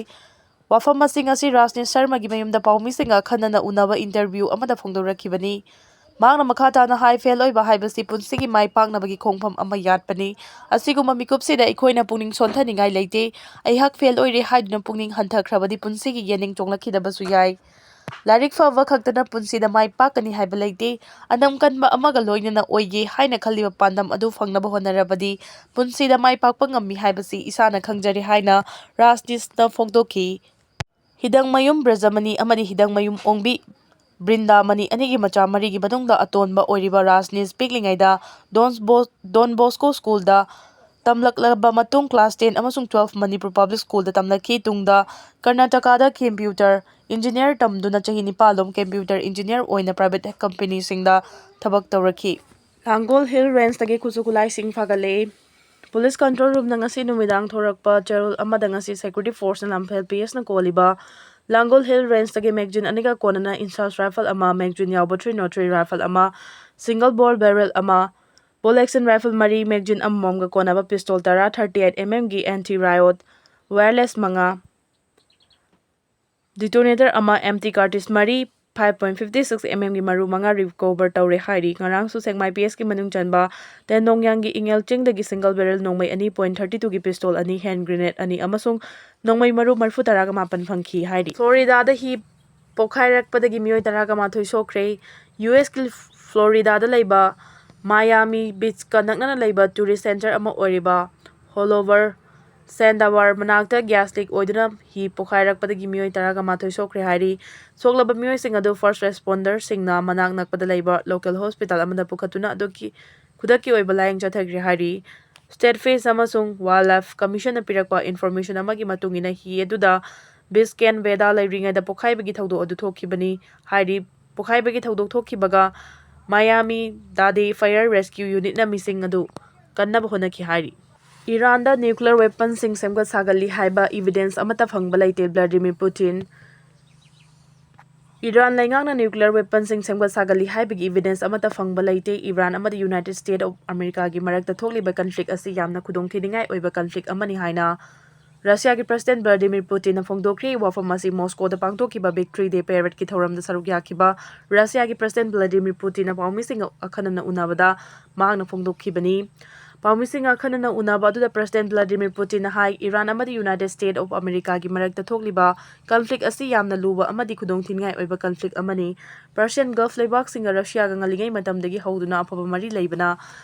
ꯋꯥꯐꯝ ꯑꯁꯤ ꯉꯁꯤ ꯔꯥꯖꯅꯤ ꯁꯔꯃꯒꯤ ꯃꯌꯨꯝꯗ ꯄꯥꯎꯃꯤꯁꯤꯡꯒ ꯑꯈꯟꯅꯅ ꯎꯅꯕ ꯏꯟꯇꯔꯚ꯭ꯌꯨ ꯑꯃꯗ ꯐꯣꯡꯗꯣꯔꯛꯈꯤꯕꯅꯤ꯫ ꯃꯍꯥꯛꯅ ꯃꯈꯥ ꯇꯥꯅ ꯍꯥꯏ, ꯐꯦꯜ ꯑꯣꯏꯕ ꯍꯥꯏꯕꯁꯤ ꯄꯨꯟꯁꯤꯒꯤ ꯃꯥꯏ ꯄꯥꯛꯅꯕꯒꯤ ꯈꯣꯡꯐꯝ ꯑꯃ ꯌꯥꯠꯄꯅꯤ꯫ ꯑꯁꯤꯒꯨꯝꯕ ꯃꯤꯀꯨꯞꯁꯤꯗ ꯑꯩꯈꯣꯏꯅ ꯄꯨꯛꯅꯤꯡ ꯁꯣꯟꯊꯅꯤꯡꯉꯥꯏ ꯂꯩꯇꯦ꯫ ꯑꯩꯍꯥꯛ ꯐꯦꯜ ꯑꯣꯏꯔꯦ ꯍꯥꯏꯗꯨꯅ ꯄꯨꯛꯅꯤꯡ ꯍꯟꯊꯈ꯭ꯔꯕꯗꯤ ꯄꯨꯟꯁꯤꯒꯤ ꯌꯦꯅꯤꯡ ꯆꯣꯡꯂꯛꯈꯤꯗꯕꯁꯨ ꯌꯥꯏ꯫ ꯂꯥꯏꯔꯤꯛ ꯐꯕ ꯈꯛꯇꯅ ꯄꯨꯟꯁꯤꯗ ꯃꯥꯏ ꯄꯥꯛꯀꯅꯤ ꯍꯥꯏꯕ ꯂꯩꯇꯦ꯫ ꯑꯅꯝ ꯀꯟꯕ ꯑꯃꯒ ꯂꯣꯏꯅꯅ ꯑꯣꯏꯒꯦ ꯍꯥꯏꯅ ꯈꯜꯂꯤꯕ ꯄꯥꯟꯗꯝ ꯑꯗꯨ ꯐꯪꯅꯕ ꯍꯣꯠꯅꯔꯕꯗꯤ ꯄꯨꯟꯁꯤꯗ ꯃꯥꯏ ꯄꯥꯛꯄ ꯉꯝꯃꯤ ꯍꯥꯏꯕꯁꯤ ꯏꯁꯥꯅ ꯈꯪꯖꯔꯦ ꯍꯥꯏꯅ ꯔꯥꯖꯅꯤꯁꯅ ꯐꯣꯡꯗꯣꯛꯈꯤ꯫ ꯍꯤꯗꯪꯃꯌꯨꯝ ꯕ꯭ꯔꯖꯃꯅꯤ ꯑꯃꯗꯤ ꯍꯤꯗꯪꯃꯌꯨꯝ ꯑꯣꯡꯕꯤ ꯕ꯭ꯔꯤꯟꯗꯥꯃꯅꯤ ꯑꯅꯤꯒꯤ ꯃꯆꯥ ꯃꯔꯤꯒꯤ ꯃꯅꯨꯡꯗ ꯑꯇꯣꯟꯕ ꯑꯣꯏꯔꯤꯕ ꯔꯥꯖꯅꯤꯁ ꯄꯤꯛꯂꯤꯉꯩꯗ ꯗꯣꯟ ꯕꯣ-, ꯗꯣꯟ ꯕꯣꯁꯀꯣ ꯁ꯭ꯀꯨꯜꯗ ꯇꯝꯂꯛꯂꯕ ꯃꯇꯨꯡ ꯀ꯭ꯂꯥꯁ ꯇꯦꯟ ꯑꯃꯁꯨꯡ ꯇꯨꯋꯦꯜꯐ ꯃꯅꯤꯄꯨꯔ ꯄꯕ꯭ꯂꯤꯛ ꯁ꯭ꯀꯨꯜꯗ ꯇꯝꯂꯛꯈꯤ꯫ ꯇꯨꯡꯗ ꯀꯔꯅꯥꯇꯀꯥꯗ ꯀꯝꯄ꯭ꯌꯨꯇꯔ ꯏꯟꯖꯤꯅꯤꯌꯔ ꯇꯝꯗꯨꯅ ꯆꯍꯤ ꯅꯤꯄꯥꯜꯂꯣꯝ ꯀꯝꯄ꯭ꯌꯨꯇꯔ ꯏꯟꯖꯤꯅꯤꯌꯔ ꯑꯣꯏꯅ ꯄ꯭ꯔꯥꯏꯚꯦꯠ ꯀꯝꯄꯦꯅꯤꯁꯤꯡꯗ ꯊꯕꯛ ꯇꯧꯔꯛꯈꯤ꯫ ꯂꯥꯡꯒꯣꯜ ꯍꯤꯜ ꯔꯦꯟꯖꯇꯒꯤ ꯈꯨꯠꯁꯨ ꯈꯨꯠꯂꯥꯏꯁꯤꯡ ꯐꯥꯒꯠꯂꯛꯏ꯫ ꯄꯨꯂꯤꯁ ꯀꯟꯇ꯭ꯔꯣꯜ ꯔꯨꯝꯗ ꯉꯁꯤ ꯅꯨꯃꯤꯗꯥꯡ ꯊꯣꯔꯛꯄ ꯆꯦꯔꯣꯜ ꯑꯃꯗ ꯉꯁꯤ ꯁꯦꯀ꯭ꯌꯨꯔꯤꯇꯤ ꯐꯣꯔꯁꯅ ꯂꯝꯐꯦꯜ ꯄꯤ ꯑꯦꯁꯅ ꯀꯣꯜꯂꯤꯕ ꯂꯥꯡꯒꯣꯜ ꯍꯤꯜ ꯔꯦꯟꯖꯇꯒꯤ ꯃꯦꯒꯖꯤꯟ ꯑꯅꯤꯒ ꯀꯣꯟꯅꯅ ꯏꯟꯁꯥꯁ ꯔꯥꯏꯐꯜ ꯑꯃ, ꯃꯦꯒꯖꯤꯟ ꯌꯥꯎꯕ ꯊ꯭ꯔꯤ ꯅꯣꯠ ꯊ꯭ꯔꯤ ꯔꯥꯏꯐꯜ ꯑꯃ, ꯁꯤꯡꯒꯜ ꯕꯣꯜ ꯕꯦꯔꯦꯜ ꯑꯃ, ꯕꯣꯜ ꯑꯦꯛꯁꯟ ꯔꯥꯏꯐꯜ ꯃꯔꯤ, ꯃꯦꯒꯖꯤꯟ ꯑꯃꯃꯝꯒ ꯀꯣꯟꯅꯕ ꯄꯤꯁꯇꯣꯜ ꯇꯔꯥ, ꯊꯥꯔꯇꯤ ꯑꯩꯠ ꯑꯦꯝ ꯑꯦꯝꯒꯤ ꯑꯦꯟꯇꯤ ꯔꯥꯏꯑꯣꯠ ꯋꯥꯌꯔꯂꯦꯁ ꯃꯉꯥ, ꯗꯤꯇꯣꯅꯦꯇꯔ ꯑꯃ, ꯑꯦꯝ ꯇꯤ ꯀꯥꯔꯇꯤꯁ ꯃꯔꯤ, five point fifty six M ꯑꯦꯝꯒꯤ ꯃꯔꯨ ꯃꯉꯥ ꯔꯤꯀꯣꯚꯔ ꯇꯧꯔꯦ ꯍꯥꯏꯔꯤ꯫ ꯉꯔꯥꯡꯁꯨ ꯁꯦꯛꯃꯥꯏ ꯄꯤ ꯑꯦꯁꯀꯤ ꯃꯅꯨꯡ ꯆꯟꯕ ꯇꯦꯟꯗꯣꯡꯌꯥꯡꯒꯤ ꯏꯪꯉꯦꯜ ꯆꯤꯡꯗꯒꯤ ꯁꯤꯡꯒꯜ ꯕꯦꯔꯦꯜ ꯅꯣꯡꯃꯩ ꯑꯅꯤ, ꯄꯣꯏꯟ ꯊꯥꯔꯇꯤ ꯇꯨꯒꯤ ꯄꯤꯁꯇꯣꯜ ꯑꯅꯤ, ꯍꯦꯟ ꯒ꯭ꯔꯦꯅꯦꯗ ꯑꯅꯤ ꯑꯃꯁꯨꯡ ꯅꯣꯡꯃꯩ ꯃꯔꯨ ꯃꯔꯤꯐꯨ ꯇꯔꯥꯒ ꯃꯥꯄꯟ ꯐꯪꯈꯤ ꯍꯥꯏꯔꯤ꯫ ꯐ꯭ꯂꯣꯔꯤꯗꯥꯗ ꯍꯤ ꯄꯣꯈꯥꯏꯔꯛꯄꯗꯒꯤ ꯃꯤꯑꯣꯏ ꯇꯔꯥꯒ ꯃꯥꯊꯣꯏ ꯁꯣꯛꯈ꯭ꯔꯦ꯫ ꯌꯨ ꯑꯦꯁꯀꯤ ꯐ꯭ꯂꯣꯔꯤꯗꯥꯗ ꯂꯩꯕ ꯃꯥꯌꯥꯃꯤ ꯕꯤꯆꯀ ꯅꯛꯅꯅ ꯂꯩꯕ ꯇꯨꯔꯤꯁ ꯁꯦꯟꯇꯔ ꯑꯃ ꯑꯣꯏꯔꯤꯕ ꯍꯣꯂꯣꯚꯔ ꯁꯦꯟꯗꯥꯋꯥꯔ ꯃꯅꯥꯛꯇ ꯒ꯭ꯌꯥꯁ ꯂꯤꯛ ꯑꯣꯏꯗꯨꯅ ꯍꯤ ꯄꯣꯈꯥꯏꯔꯛꯄꯗꯒꯤ ꯃꯤꯑꯣꯏ ꯇꯔꯥꯒ ꯃꯥꯊꯣꯏ ꯁꯣꯛꯈ꯭ꯔꯦ ꯍꯥꯏꯔꯤ꯫ ꯁꯣꯛꯂꯕ ꯃꯤꯑꯣꯏꯁꯤꯡ ꯑꯗꯨ ꯐꯥꯔꯁ ꯔꯦꯁꯄꯣꯟꯗꯔꯁꯤꯡꯅ ꯃꯅꯥꯛ ꯅꯛꯄꯗ ꯂꯩꯕ ꯂꯣꯀꯦꯜ ꯍꯣꯁꯄꯤꯇꯥꯜ ꯑꯃꯗ ꯄꯨꯈꯠꯇꯨꯅ ꯑꯗꯨꯒꯤ ꯈꯨꯗꯛꯀꯤ ꯑꯣꯏꯕ ꯂꯥꯌꯦꯡ ꯆꯠꯊꯈ꯭ꯔꯦ ꯍꯥꯏꯔꯤ꯫ ꯁ꯭ꯇꯦꯠ ꯐꯤꯁ ꯑꯃꯁꯨꯡ ꯋꯥꯏꯜ ꯂꯥꯏꯐ ꯀꯃꯤꯁꯟꯅ ꯄꯤꯔꯛꯄ ꯏꯟꯐꯣꯔꯃꯦꯁꯟ ꯑꯃꯒꯤ ꯃꯇꯨꯡ ꯏꯟꯅ, ꯍꯤ ꯑꯗꯨꯗ ꯕꯤꯁꯀꯦꯟ ꯕꯦꯗꯥ ꯂꯩꯔꯤꯉꯩꯗ ꯄꯣꯈꯥꯏꯕꯒꯤ ꯊꯧꯗꯣꯛ ꯑꯗꯨ ꯊꯣꯛꯈꯤꯕꯅꯤ ꯍꯥꯏꯔꯤ꯫ ꯄꯣꯈꯥꯏꯕꯒꯤ ꯊꯧꯗꯣꯛ ꯊꯣꯛꯈꯤꯕꯒ ꯃꯥꯌꯥꯃꯤ ꯗꯥꯗꯦ ꯐꯥꯌꯔ ꯔꯦꯁꯀ꯭ꯌꯨ ꯌꯨꯅꯤꯠꯅ ꯃꯤꯁꯤꯡ ꯑꯗꯨ ꯀꯟꯅꯕ ꯍꯣꯠꯅꯈꯤ ꯍꯥꯏꯔꯤ꯫ ꯏꯔꯥꯟꯗ ꯅ꯭ꯌꯨꯀ꯭ꯂꯤꯌꯔ ꯋꯦꯄꯟꯁꯤꯡ ꯁꯦꯝꯒꯠ ꯁꯥꯒꯠꯂꯤ ꯍꯥꯏꯕ ꯏꯚꯤꯗꯦꯟꯁ ꯑꯃꯠꯇ ꯐꯪꯕ ꯂꯩꯇꯦ, ꯚ꯭ꯂꯥꯗꯤꯃꯤꯔ ꯄꯨꯇꯤꯟ꯫ ꯏꯔꯥꯟ ꯂꯩꯉꯥꯛꯅ ꯅ꯭ꯌꯨꯀ꯭ꯂꯤꯌꯔ ꯋꯦꯄꯟꯁꯤꯡ ꯁꯦꯝꯒꯠ ꯁꯥꯒꯠꯂꯤ ꯍꯥꯏꯕꯒꯤ ꯏꯚꯤꯗꯦꯟꯁ ꯑꯃꯠꯇ ꯐꯪꯕ ꯂꯩꯇꯦ꯫ ꯏꯔꯥꯟ ꯑꯃꯗꯤ ꯌꯨꯅꯥꯏꯇꯦꯗ ꯁ꯭ꯇꯦꯠ ꯑꯣꯐ ꯑꯃꯦꯔꯤꯀꯥꯒꯤ ꯃꯔꯛꯇ ꯊꯣꯛꯂꯤꯕ ꯀꯟꯐ꯭ꯂꯤꯛ ꯑꯁꯤ ꯌꯥꯝꯅ ꯈꯨꯗꯣꯡꯊꯤꯅꯤꯡꯉꯥꯏ ꯑꯣꯏꯕ ꯀꯟꯐ꯭ꯂꯤꯛ ꯑꯃꯅꯤ ꯍꯥꯏꯅ ꯔꯁꯤꯌꯥꯒꯤ ꯄ꯭ꯔꯁꯤꯗꯦꯟ ꯚ꯭ꯂꯥꯗꯤꯃꯤꯔ ꯄꯨꯇꯤꯟꯅ ꯐꯣꯡꯗꯣꯛꯈ꯭ꯔꯤ꯫ ꯋꯥꯐꯝ ꯑꯁꯤ ꯃꯣꯁꯀꯣꯗ ꯄꯥꯡꯊꯣꯛꯈꯤꯕ ꯚꯤꯛꯇ꯭ꯔꯤ ꯗꯦ ꯄꯦꯔꯦꯗꯀꯤ ꯊꯧꯔꯝꯗ ꯁꯔꯨꯛ ꯌꯥꯈꯤꯕ ꯔꯁꯤꯌꯥꯒꯤ ꯄ꯭ꯔꯁꯤꯗꯦꯟ ꯚ꯭ꯂꯥꯗꯤꯃꯤꯔ ꯄꯨꯇꯤꯟꯅ ꯄꯥꯎꯃꯤꯁꯤꯡꯒ ꯑꯈꯟꯅꯅ ꯎꯅꯕꯗ ꯃꯍꯥꯛꯅ ꯐꯣꯡꯗꯣꯛꯈꯤꯕꯅꯤ꯫ ꯄꯥꯎꯃꯤꯁꯤꯡ ꯑꯈꯟꯅꯅ ꯎꯅꯕ ꯑꯗꯨꯗ ꯄ꯭ꯔꯁꯤꯗꯦꯟ ꯚ꯭ꯂꯥꯗꯤꯃꯤꯔ ꯄꯨꯇꯤꯟꯅ ꯍꯥꯏ, ꯏꯔꯥꯟ ꯑꯃꯗꯤ ꯌꯨꯅꯥꯏꯇꯦꯗ ꯁ꯭ꯇꯦꯠ ꯑꯣꯐ ꯑꯃꯦꯔꯤꯀꯥꯒꯤ ꯃꯔꯛꯇ ꯊꯣꯛꯂꯤꯕ ꯀꯟꯐ꯭ꯂꯤꯛ ꯑꯁꯤ ꯌꯥꯝꯅ ꯂꯨꯕ ꯑꯃꯗꯤ ꯈꯨꯗꯣꯡꯊꯤꯅꯤꯡꯉꯥꯏ ꯑꯣꯏꯕ ꯀꯟꯐ꯭ꯂꯤꯛ ꯑꯃꯅꯤ꯫ ꯄꯔꯁꯤꯌꯟ ꯒꯜꯐ ꯂꯩꯕꯥꯛꯁꯤꯡꯒ ꯔꯁꯤꯌꯥꯒ ꯉꯜꯂꯤꯉꯩ ꯃꯇꯝꯗꯒꯤ ꯍꯧꯗꯨꯅ ꯑꯐꯕ ꯃꯔꯤ ꯂꯩꯕꯅ,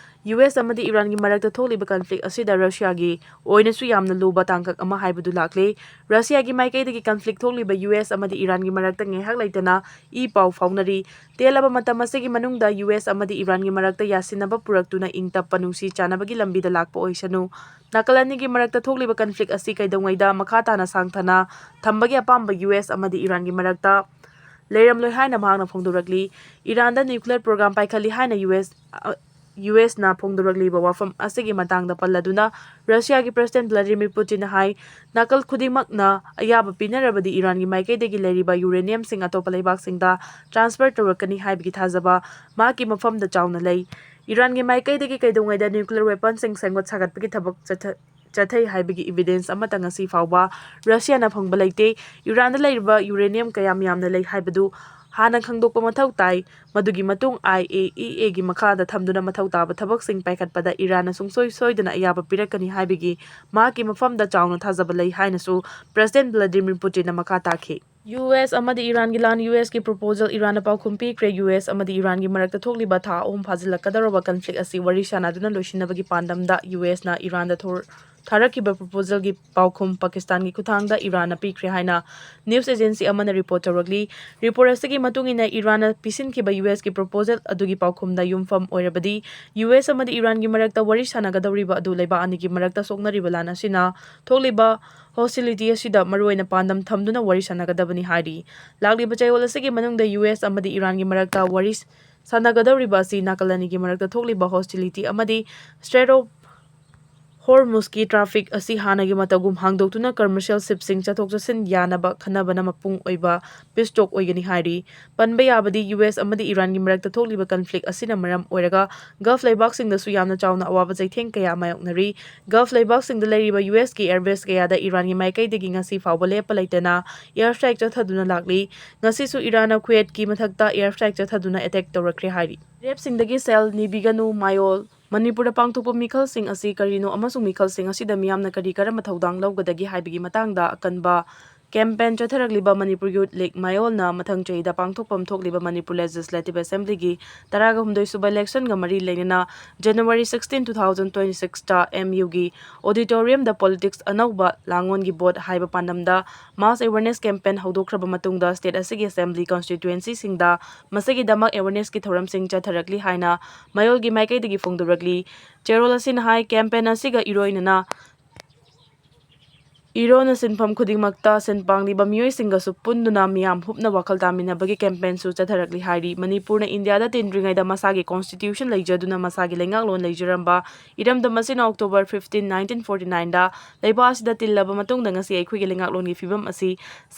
ꯌꯨ ꯑꯦꯁ ꯑꯃꯗꯤ ꯏꯔꯥꯟꯒꯤ ꯃꯔꯛꯇ ꯊꯣꯛꯂꯤꯕ ꯀꯟꯐ꯭ꯂꯤꯛ ꯑꯁꯤꯗ ꯔꯁꯤꯌꯥꯒꯤ ꯑꯣꯏꯅꯁꯨ ꯌꯥꯝꯅ ꯂꯨꯕ ꯇꯥꯡꯀꯛ ꯑꯃ ꯍꯥꯏꯕꯗꯨ ꯂꯥꯛꯂꯦ꯫ ꯔꯁꯤꯌꯥꯒꯤ ꯃꯥꯏꯀꯩꯗꯒꯤ ꯀꯟꯐ꯭ꯂꯤꯛ ꯊꯣꯛꯂꯤꯕ ꯌꯨ ꯑꯦꯁ ꯑꯃꯗꯤ ꯏꯔꯥꯟꯒꯤ ꯃꯔꯛꯇ ꯉꯥꯏꯍꯥꯛ ꯂꯩꯇꯅ ꯏ ꯄꯥꯎ ꯐꯥꯎꯅꯔꯤ꯫ ꯇꯦꯜꯂꯕ ꯃꯇꯝ ꯑꯁꯤꯒꯤ ꯃꯅꯨꯡꯗ ꯌꯨ ꯑꯦꯁ ꯑꯃꯗꯤ ꯏꯔꯥꯟꯒꯤ ꯃꯔꯛꯇ ꯌꯥꯁꯤꯟꯅꯕ ꯄꯨꯔꯛꯇꯨꯅ ꯏꯪ ꯇꯞꯄ ꯅꯨꯡꯁꯤ ꯆꯥꯟꯅꯕꯒꯤ ꯂꯝꯕꯤꯗ ꯂꯥꯛꯄ ꯑꯣꯏꯁꯅꯨ꯫ ꯅꯥꯀꯜ ꯑꯅꯤꯒꯤ ꯃꯔꯛꯇ ꯊꯣꯛꯂꯤꯕ ꯀꯟꯐ꯭ꯂꯤꯛ ꯑꯁꯤ ꯀꯩꯗꯧꯉꯩꯗ ꯃꯈꯥ ꯇꯥꯅ ꯁꯥꯡꯊꯅ ꯊꯝꯕꯒꯤ ꯑꯄꯥꯝꯕ ꯌꯨ ꯑꯦꯁ ꯑꯃꯗꯤ ꯏꯔꯥꯟꯒꯤ ꯃꯔꯛꯇ ꯂꯩꯔꯝꯂꯣꯏ ꯍꯥꯏꯅ ꯃꯍꯥꯛꯅ ꯐꯣꯡꯗꯣꯔꯛꯂꯤ꯫ ꯏꯔꯥꯟꯗ ꯅ꯭ꯌꯨꯀ꯭ꯂꯤꯌꯔ ꯄ꯭ꯔꯣꯒ꯭ꯔꯥꯝ ꯄꯥꯏꯈꯠꯂꯤ ꯍꯥꯏꯅ ꯌꯨ ꯑꯦꯁ, ꯑ, ꯌꯨ ꯑꯦꯁꯅ ꯐꯣꯡꯗꯣꯔꯛꯂꯤꯕ ꯋꯥꯐꯝ ꯑꯁꯤꯒꯤ ꯃꯇꯥꯡꯗ ꯄꯜꯂꯗꯨꯅ ꯔꯁꯤꯌꯥꯒꯤ ꯄ꯭ꯔꯁꯤꯗꯦꯟ ꯚ꯭ꯂꯥꯗꯤꯃꯤꯔ ꯄꯨꯇꯤꯟꯅ ꯍꯥꯏ, ꯅꯥꯀꯜ ꯈꯨꯗꯤꯡꯃꯛꯅ ꯑꯌꯥꯕ ꯄꯤꯅꯔꯕꯗꯤ ꯏꯔꯥꯟꯒꯤ ꯃꯥꯏꯀꯩꯗꯒꯤ ꯂꯩꯔꯤꯕ ꯌꯨꯔꯦꯅꯤꯌꯝꯁꯤꯡ ꯑꯇꯣꯞꯄ ꯂꯩꯕꯥꯛꯁꯤꯡꯗ ꯇ꯭ꯔꯥꯟꯁꯐꯔ ꯇꯧꯔꯛꯀꯅꯤ ꯍꯥꯏꯕꯒꯤ ꯊꯥꯖꯕ ꯃꯍꯥꯛꯀꯤ ꯃꯐꯝꯗ ꯆꯥꯎꯅ ꯂꯩ꯫ ꯏꯔꯥꯟꯒꯤ ꯃꯥꯏꯀꯩꯗꯒꯤ ꯀꯩꯗꯧꯉꯩꯗ ꯅ꯭ꯌꯨꯀ꯭ꯂꯤꯌꯔ ꯋꯦꯄꯟꯁꯤꯡ ꯁꯦꯝꯒꯠ ꯁꯥꯒꯠꯄꯒꯤ ꯊꯕꯛ ꯆꯠꯊ-, ꯆꯠꯊꯩ ꯍꯥꯏꯕꯒꯤ ꯏꯕꯤꯗꯦꯟꯁ ꯑꯃꯠꯇ ꯉꯁꯤ ꯐꯥꯎꯕ ꯔꯁꯤꯌꯥꯅ ꯐꯪꯕ ꯂꯩꯇꯦ꯫ ꯏꯔꯥꯟꯗ ꯂꯩꯔꯤꯕ ꯌꯨꯔꯦꯅꯤꯌꯝ ꯀꯌꯥꯝ ꯌꯥꯝꯅ ꯂꯩ ꯍꯥꯏꯕꯗꯨ ꯍꯥꯟꯅ ꯈꯪꯗꯣꯛꯄ ꯃꯊꯧ ꯇꯥꯏ꯫ ꯃꯗꯨꯒꯤ ꯃꯇꯨꯡ ꯑꯥꯏ ꯑꯦ ꯏ ꯑꯦꯒꯤ ꯃꯈꯥꯗ ꯊꯝꯗꯨꯅ ꯃꯊꯧ ꯇꯥꯕ ꯊꯕꯛꯁꯤꯡ ꯄꯥꯏꯈꯠꯄꯗ ꯏꯔꯥꯟꯅ ꯁꯨꯡꯁꯣꯏ ꯁꯣꯏꯗꯅ ꯑꯌꯥꯕ ꯄꯤꯔꯛꯀꯅꯤ ꯍꯥꯏꯕꯒꯤ ꯃꯍꯥꯛꯀꯤ ꯃꯐꯝꯗ ꯆꯥꯎꯅ ꯊꯥꯖꯕ ꯂꯩ ꯍꯥꯏꯅꯁꯨ ꯄ꯭ꯔꯁꯤꯗꯦꯟ ꯚ꯭ꯂꯥꯗꯤꯃꯤꯔ ꯄꯨꯇꯤꯟꯅ ꯃꯈꯥ ꯇꯥꯈꯤ꯫ ꯌꯨ ꯑꯦꯁ ꯑꯃꯗꯤ ꯏꯔꯥꯟꯒꯤ ꯂꯥꯟ, ꯌꯨ ꯑꯦꯁꯀꯤ ꯄ꯭ꯔꯣꯄꯣꯖꯦꯜ ꯏꯔꯥꯟꯅ ꯄꯥꯎꯈꯨꯝ ꯄꯤꯈ꯭ꯔꯦ꯫ ꯌꯨ ꯑꯦꯁ ꯑꯃꯗꯤ ꯏꯔꯥꯟꯒꯤ ꯃꯔꯛꯇ ꯊꯣꯛꯂꯤꯕ ꯊꯥ ꯑꯍꯨꯝ ꯐꯥꯖꯤꯜꯂꯛꯀꯗꯧꯔꯕ ꯀꯟꯐ꯭ꯂꯤꯛ ꯑꯁꯤ ꯋꯥꯔꯤ ꯁꯥꯟꯅꯗꯨꯅ ꯂꯣꯏꯁꯤꯟꯅꯕꯒꯤ ꯄꯥꯟꯗꯝꯗ ꯌꯨ ꯑꯦꯁꯅ ꯏꯔꯥꯟꯗ ꯊꯣꯔ-, ꯊꯥꯔꯛꯈꯤꯕ ꯄ꯭ꯔꯣꯄꯣꯖꯦꯜꯒꯤ ꯄꯥꯎꯈꯨꯝ ꯄꯥꯀꯤꯁꯇꯥꯟꯒꯤ ꯈꯨꯠꯊꯥꯡꯗ ꯏꯔꯥꯟꯅ ꯄꯤꯈ꯭ꯔꯦ ꯍꯥꯏꯅ ꯅ꯭ꯌꯨꯁ ꯑꯦꯖꯦꯟꯁꯤ ꯑꯃꯅ ꯔꯤꯄꯣꯔꯠ ꯇꯧꯔꯛꯂꯤ꯫ ꯔꯤꯄꯣꯔꯠ ꯑꯁꯤꯒꯤ ꯃꯇꯨꯡ ꯏꯟꯅ ꯏꯔꯥꯟꯅ ꯄꯤꯁꯤꯟꯈꯤꯕ ꯌꯨ ꯑꯦꯁꯀꯤ ꯄ꯭ꯔꯣꯄꯣꯖꯦꯜ ꯑꯗꯨꯒꯤ ꯄꯥꯎꯈꯨꯝꯗ ꯌꯨꯝꯐꯝ ꯑꯣꯏꯔꯕꯗꯤ ꯌꯨ ꯑꯦꯁ ꯑꯃꯗꯤ ꯏꯔꯥꯟꯒꯤ ꯃꯔꯛꯇ ꯋꯥꯔꯤ ꯁꯥꯟꯅꯒꯗꯧꯔꯤꯕ ꯑꯗꯨ ꯂꯩꯕꯥꯛ ꯑꯅꯤꯒꯤ ꯃꯔꯛꯇ ꯁꯣꯛꯅꯔꯤꯕ ꯂꯥꯟ ꯑꯁꯤꯅ ꯊꯣꯛꯂꯤꯕ ꯍꯣꯁꯇꯤꯂꯤꯇꯤ ꯑꯁꯤꯗ ꯃꯔꯨꯑꯣꯏꯅ ꯄꯥꯟꯗꯝ ꯊꯝꯗꯨꯅ ꯋꯥꯔꯤ ꯁꯥꯟꯅꯒꯗꯕꯅꯤ ꯍꯥꯏꯔꯤ꯫ ꯂꯥꯛꯂꯤꯕ ꯆꯌꯣꯜ ꯑꯁꯤꯒꯤ ꯃꯅꯨꯡꯗ ꯌꯨ ꯑꯦꯁ ꯑꯃꯗꯤ ꯏꯔꯥꯟꯒꯤ ꯃꯔꯛꯇ ꯋꯥꯔꯤ ꯁꯥꯟꯅꯒꯗꯧꯔꯤꯕ ꯑꯁꯤ ꯅꯥꯀꯜ ꯑꯅꯤꯒꯤ ꯃꯔꯛꯇ ꯊꯣꯛꯂꯤꯕ ꯍꯣꯁꯇꯤꯂꯤꯇꯤ ꯑꯃꯗꯤ ꯁ꯭ꯇ꯭ꯔꯦꯠ ꯑꯣꯐ ꯍꯣꯔꯃꯨꯁꯀꯤ ꯇ꯭ꯔꯥꯐꯤꯛ ꯑꯁꯤ ꯍꯥꯟꯅꯒꯤ ꯃꯇꯧꯒꯨꯝ ꯍꯥꯡꯗꯣꯛꯇꯨꯅ ꯀꯃꯔꯁꯤꯌꯦꯜ ꯁꯤꯞꯁꯤꯡ ꯆꯠꯊꯣꯛ ꯆꯠꯁꯤꯟ ꯌꯥꯅꯕ ꯈꯟꯅꯕꯅ ꯃꯄꯨꯡ ꯑꯣꯏꯕ ꯄꯤꯁ ꯇꯣꯛ ꯑꯣꯏꯒꯅꯤ ꯍꯥꯏꯔꯤ꯫ ꯄꯟꯕ ꯌꯥꯕꯗꯤ ꯌꯨ ꯑꯦꯁ ꯑꯃꯗꯤ ꯏꯔꯥꯟꯒꯤ ꯃꯔꯛꯇ ꯊꯣꯛꯂꯤꯕ ꯀꯟꯐ꯭ꯂꯤꯛ ꯑꯁꯤꯅ ꯃꯔꯝ ꯑꯣꯏꯔꯒ ꯒꯜꯐ ꯂꯩꯕꯥꯛꯁꯤꯡꯗꯁꯨ ꯌꯥꯝꯅ ꯆꯥꯎꯅ ꯑꯋꯥꯕ ꯆꯩꯊꯦꯡ ꯀꯌꯥ ꯃꯥꯌꯣꯛꯅꯔꯤ꯫ ꯒꯜꯐ ꯂꯩꯕꯥꯛꯁꯤꯡꯗ ꯂꯩꯔꯤꯕ ꯌꯨ ꯑꯦꯁꯀꯤ ꯑꯦꯌꯔꯕꯦꯁ ꯀꯌꯥꯗ ꯏꯔꯥꯟꯒꯤ ꯃꯥꯏꯀꯩꯗꯒꯤ ꯉꯁꯤ ꯐꯥꯎꯕ ꯂꯦꯞꯄ ꯂꯩꯇꯅ ꯑꯦꯌꯔ ꯁ꯭ꯇ꯭ꯔꯥꯏꯛ ꯆꯠꯊꯗꯨꯅ ꯂꯥꯛꯂꯤ꯫ ꯉꯁꯤꯁꯨ ꯏꯔꯥꯟꯅ ꯀꯨꯋꯦꯠꯀꯤ ꯃꯊꯛꯇ ꯑꯦꯌꯔ ꯁ꯭ꯇ꯭ꯔꯥꯏꯛ ꯆꯠꯊꯗꯨꯅ ꯑꯦꯇꯦꯛ ꯇꯧꯔꯛꯈ꯭ꯔꯦ ꯍꯥꯏꯔꯤ꯫ ꯔꯦꯞꯁꯤꯡꯗꯒꯤ ꯁꯦꯜ ꯅꯤꯕꯤꯒꯅꯨ, ꯃꯌꯣꯜ꯫ ꯃꯅꯤꯄꯨꯔꯗ ꯄꯥꯡꯊꯣꯛꯄ ꯃꯤꯈꯜꯁꯤꯡ ꯑꯁꯤ ꯀꯔꯤꯅꯣ ꯑꯃꯁꯨꯡ ꯃꯤꯈꯜꯁꯤꯡ ꯑꯁꯤꯗ ꯃꯤꯌꯥꯝꯅ ꯀꯔꯤ ꯀꯔꯝꯕ ꯊꯧꯗꯥꯡ ꯂꯧꯒꯗꯒꯦ ꯍꯥꯏꯕꯒꯤ ꯃꯇꯥꯡꯗ ꯑꯀꯟꯕ ꯀꯦꯝꯄꯦꯟ ꯆꯠꯊꯔꯛꯂꯤꯕ ꯃꯅꯤꯄꯨꯔ ꯌꯨꯠ ꯂꯤꯒ ꯃꯌꯣꯜꯅ ꯃꯊꯪ ꯆꯍꯤꯗ ꯄꯥꯡꯊꯣꯛꯐꯝ ꯊꯣꯛꯂꯤꯕ ꯃꯅꯤꯄꯨꯔ ꯂꯦꯖꯤꯁꯂꯦꯇꯤꯚ ꯑꯦꯁꯦꯝꯕ꯭ꯂꯤꯒꯤ ꯇꯔꯥꯒ ꯍꯨꯝꯗꯣꯏ ꯁꯨꯕ ꯏꯂꯦꯛꯁꯟꯒ ꯃꯔꯤ ꯂꯩꯅꯅ January sixteen, two thousand twenty sixꯇ ꯑꯦꯝ ꯌꯨꯒꯤ ꯑꯣꯗꯤꯇꯣꯔꯤꯌꯝꯗ ꯄꯣꯂꯤꯇꯤꯛꯁ ꯑꯅꯧꯕ ꯂꯥꯡꯑꯣꯟꯒꯤ ꯚꯣꯠ ꯍꯥꯏꯕ ꯄꯥꯟꯗꯝꯗ ꯃꯥꯁ ꯑꯦꯋꯦꯔꯅꯦꯁ ꯀꯦꯝꯄꯦꯟ ꯍꯧꯗꯣꯛꯈ꯭ꯔꯕ ꯃꯇꯨꯡꯗ ꯁ꯭ꯇꯦꯠ ꯑꯁꯤꯒꯤ ꯑꯦꯁꯦꯝꯕ꯭ꯂꯤ ꯀꯟꯁꯇꯤꯇ꯭ꯋꯦꯟꯁꯤꯁꯤꯡꯗ ꯃꯁꯤꯒꯤꯗꯃꯛ ꯑꯦꯋꯦꯔꯅꯦꯁꯀꯤ ꯊꯧꯔꯝꯁꯤꯡ ꯆꯠꯊꯔꯛꯂꯤ ꯍꯥꯏꯅ ꯃꯌꯣꯜꯒꯤ ꯃꯥꯏꯀꯩꯗꯒꯤ ꯐꯣꯡꯗꯣꯔꯛꯂꯤ꯫ ꯆꯦꯔꯣꯜ ꯑꯁꯤꯅ ꯍꯥꯏ, ꯀꯦꯝꯄꯦꯟ ꯑꯁꯤꯒ ꯏꯔꯣꯏꯅꯅ ꯏꯔꯣꯅ ꯁꯤꯟꯐꯝ ꯈꯨꯗꯤꯡꯃꯛꯇ ꯁꯦꯟ ꯄꯥꯡꯂꯤꯕ ꯃꯤꯑꯣꯏꯁꯤꯡꯒꯁꯨ ꯄꯨꯟꯗꯨꯅ ꯃꯤꯌꯥꯝ ꯍꯨꯞꯅ ꯋꯥꯈꯜ ꯇꯥꯃꯤꯟꯅꯕꯒꯤ campaign ꯁꯨ ꯆꯠꯊꯔꯛꯂꯤ ꯍꯥꯏꯔꯤ꯫ ꯃꯅꯤꯄꯨꯔꯅ ꯏꯟꯗꯤꯌꯥꯗ ꯇꯤꯟꯗ꯭ꯔꯤꯉꯩꯗ ꯃꯁꯥꯒꯤ constitution ꯂꯩꯖꯗꯨꯅ ꯃꯁꯥꯒꯤ ꯂꯩꯉꯥꯛꯂꯣꯟ ꯂꯩꯖꯔꯝꯕ ꯏꯔꯝꯗꯝ ꯑꯁꯤꯅ October fifteen, nineteen forty nine ꯗ ꯂꯩꯕꯥꯛ ꯑꯁꯤꯗ ꯇꯤꯜꯂꯕ ꯃꯇꯨꯡꯗ ꯉꯁꯤ ꯑꯩꯈꯣꯏꯒꯤ ꯂꯩꯉꯥꯛꯂꯣꯟꯒꯤ ꯐꯤꯕꯝ ꯑꯁꯤ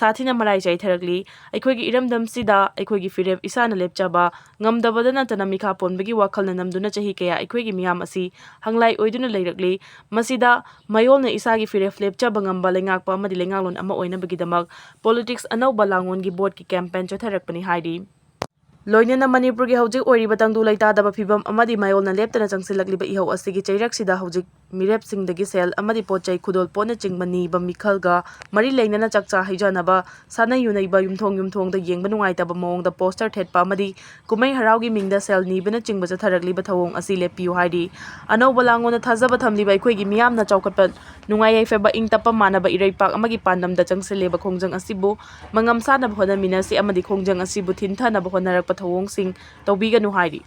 ꯁꯥꯊꯤꯅ ꯃꯔꯥꯏ ꯆꯥꯏꯊꯔꯛꯂꯤ꯫ ꯑꯩꯈꯣꯏꯒꯤ ꯏꯔꯝꯗꯝꯁꯤꯗ ꯑꯩꯈꯣꯏꯒꯤ ꯐꯤꯔꯦꯞ ꯏꯁꯥꯅ ꯂꯦꯞꯆꯕ ꯉꯝꯗꯕꯗ ꯅꯠꯇꯅ ꯃꯤꯈꯥ ꯄꯣꯟꯕꯒꯤ ꯋꯥꯈꯜꯅ ꯅꯝꯗꯨꯅ ꯆꯍꯤ ꯀꯌꯥ ꯑꯩꯈꯣꯏꯒꯤ ꯃꯤꯌꯥꯝ ꯑꯁꯤ ꯍꯪꯂꯥꯏ ꯑꯣꯏꯗꯨꯅ ꯂꯩꯔꯛꯂꯤ꯫ ꯃꯁꯤꯗ ꯃꯌꯣꯜꯅ ꯏꯁꯥꯒꯤ ꯐꯤꯔꯦꯞ ꯂꯦꯞꯆꯕ ꯉꯝꯕ ꯂꯩꯉꯥꯛꯄ ꯑꯃꯗꯤ ꯂꯩꯉꯥꯛꯂꯣꯟ ꯑꯃ ꯑꯣꯏꯅꯕꯒꯤꯗꯃꯛ politics ꯑꯅꯧꯕ ꯂꯥꯡꯑꯣꯟꯒꯤ ꯕꯣꯠꯀꯤ campaign ꯆꯠꯊꯔꯛꯄꯅꯤ ꯍꯥꯏꯔꯤ꯫ ꯂꯣꯏꯅꯅ ꯃꯅꯤꯄꯨꯔꯒꯤ ꯍꯧꯖꯤꯛ ꯑꯣꯏꯔꯤꯕ ꯇꯪꯗꯨ ꯂꯩꯇꯥꯗꯕ ꯐꯤꯕꯝ ꯑꯃꯗꯤ ꯃꯌꯣꯜꯅ ꯂꯦꯞꯇꯅ ꯆꯪꯁꯤꯜꯂꯛꯂꯤꯕ ꯏꯍꯧ ꯑꯁꯤꯒꯤ ꯆꯩꯔꯛꯁꯤꯗ ꯍꯧꯖꯤꯛ ꯃꯤꯔꯦꯞꯁꯤꯡꯗꯒꯤ ꯁꯦꯜ ꯑꯃꯗꯤ ꯄꯣꯠ ꯆꯩ ꯈꯨꯗꯣꯜ ꯄꯣꯠꯅꯆꯤꯡꯕ ꯅꯤꯕ ꯃꯤꯈꯜꯒ ꯃꯔꯤ ꯂꯩꯅꯅ ꯆꯥꯛꯆꯥ ꯍꯩꯖꯥꯟꯅꯕ, ꯁꯥꯟꯅ ꯌꯨꯅꯩꯕ, ꯌꯨꯝꯊꯣꯡ ꯌꯨꯝꯊꯣꯡꯗ ꯌꯦꯡꯕ ꯅꯨꯡꯉꯥꯏꯇꯕ ꯃꯑꯣꯡꯗ poster ꯊꯦꯠꯄ ꯑꯃꯗꯤ ꯀꯨꯝꯍꯩ ꯍꯔꯥꯎꯒꯤ ꯃꯤꯡꯗ ꯁꯦꯜ ꯅꯤꯕꯅꯆꯤꯡꯕ ꯆꯠꯊꯔꯛꯂꯤꯕ ꯊꯧꯑꯣꯡ ꯑꯁꯤ ꯂꯦꯞꯄꯤꯌꯨ ꯍꯥꯏꯔꯤ꯫ ꯑꯅꯧꯕ ꯂꯥꯡꯑꯣꯟꯗ ꯊꯥꯖꯕ ꯊꯝꯂꯤꯕ ꯑꯩꯈꯣꯏꯒꯤ ꯃꯤꯌꯥꯝꯅ ꯆꯥꯎꯈꯠꯄ, ꯅꯨꯡꯉꯥꯏ ꯌꯥꯏꯐꯕ, ꯏꯪ ꯇꯞꯄ ꯃꯥꯟꯅꯕ ꯏꯔꯩꯄꯥꯛ ꯑꯃꯒꯤ ꯄꯥꯟꯗꯝꯗ ꯆꯪꯁꯤꯜꯂꯤꯕ ꯈꯣꯡꯖꯪ ꯑꯁꯤꯕꯨ ꯃꯉꯝ ꯁꯥꯅꯕ ꯍꯣꯠꯅꯃꯤꯟꯅꯁꯤ ꯑꯃꯗꯤ ꯈꯣꯡꯖꯪ ꯑꯁꯤꯕꯨ ꯊꯤꯟꯊꯅꯕ ꯍꯣꯠꯅꯔꯛꯄ ꯊꯧꯑꯣꯡꯁꯤꯡ ꯇꯧꯕꯤꯒꯅꯨ ꯍꯥꯏꯔꯤ꯫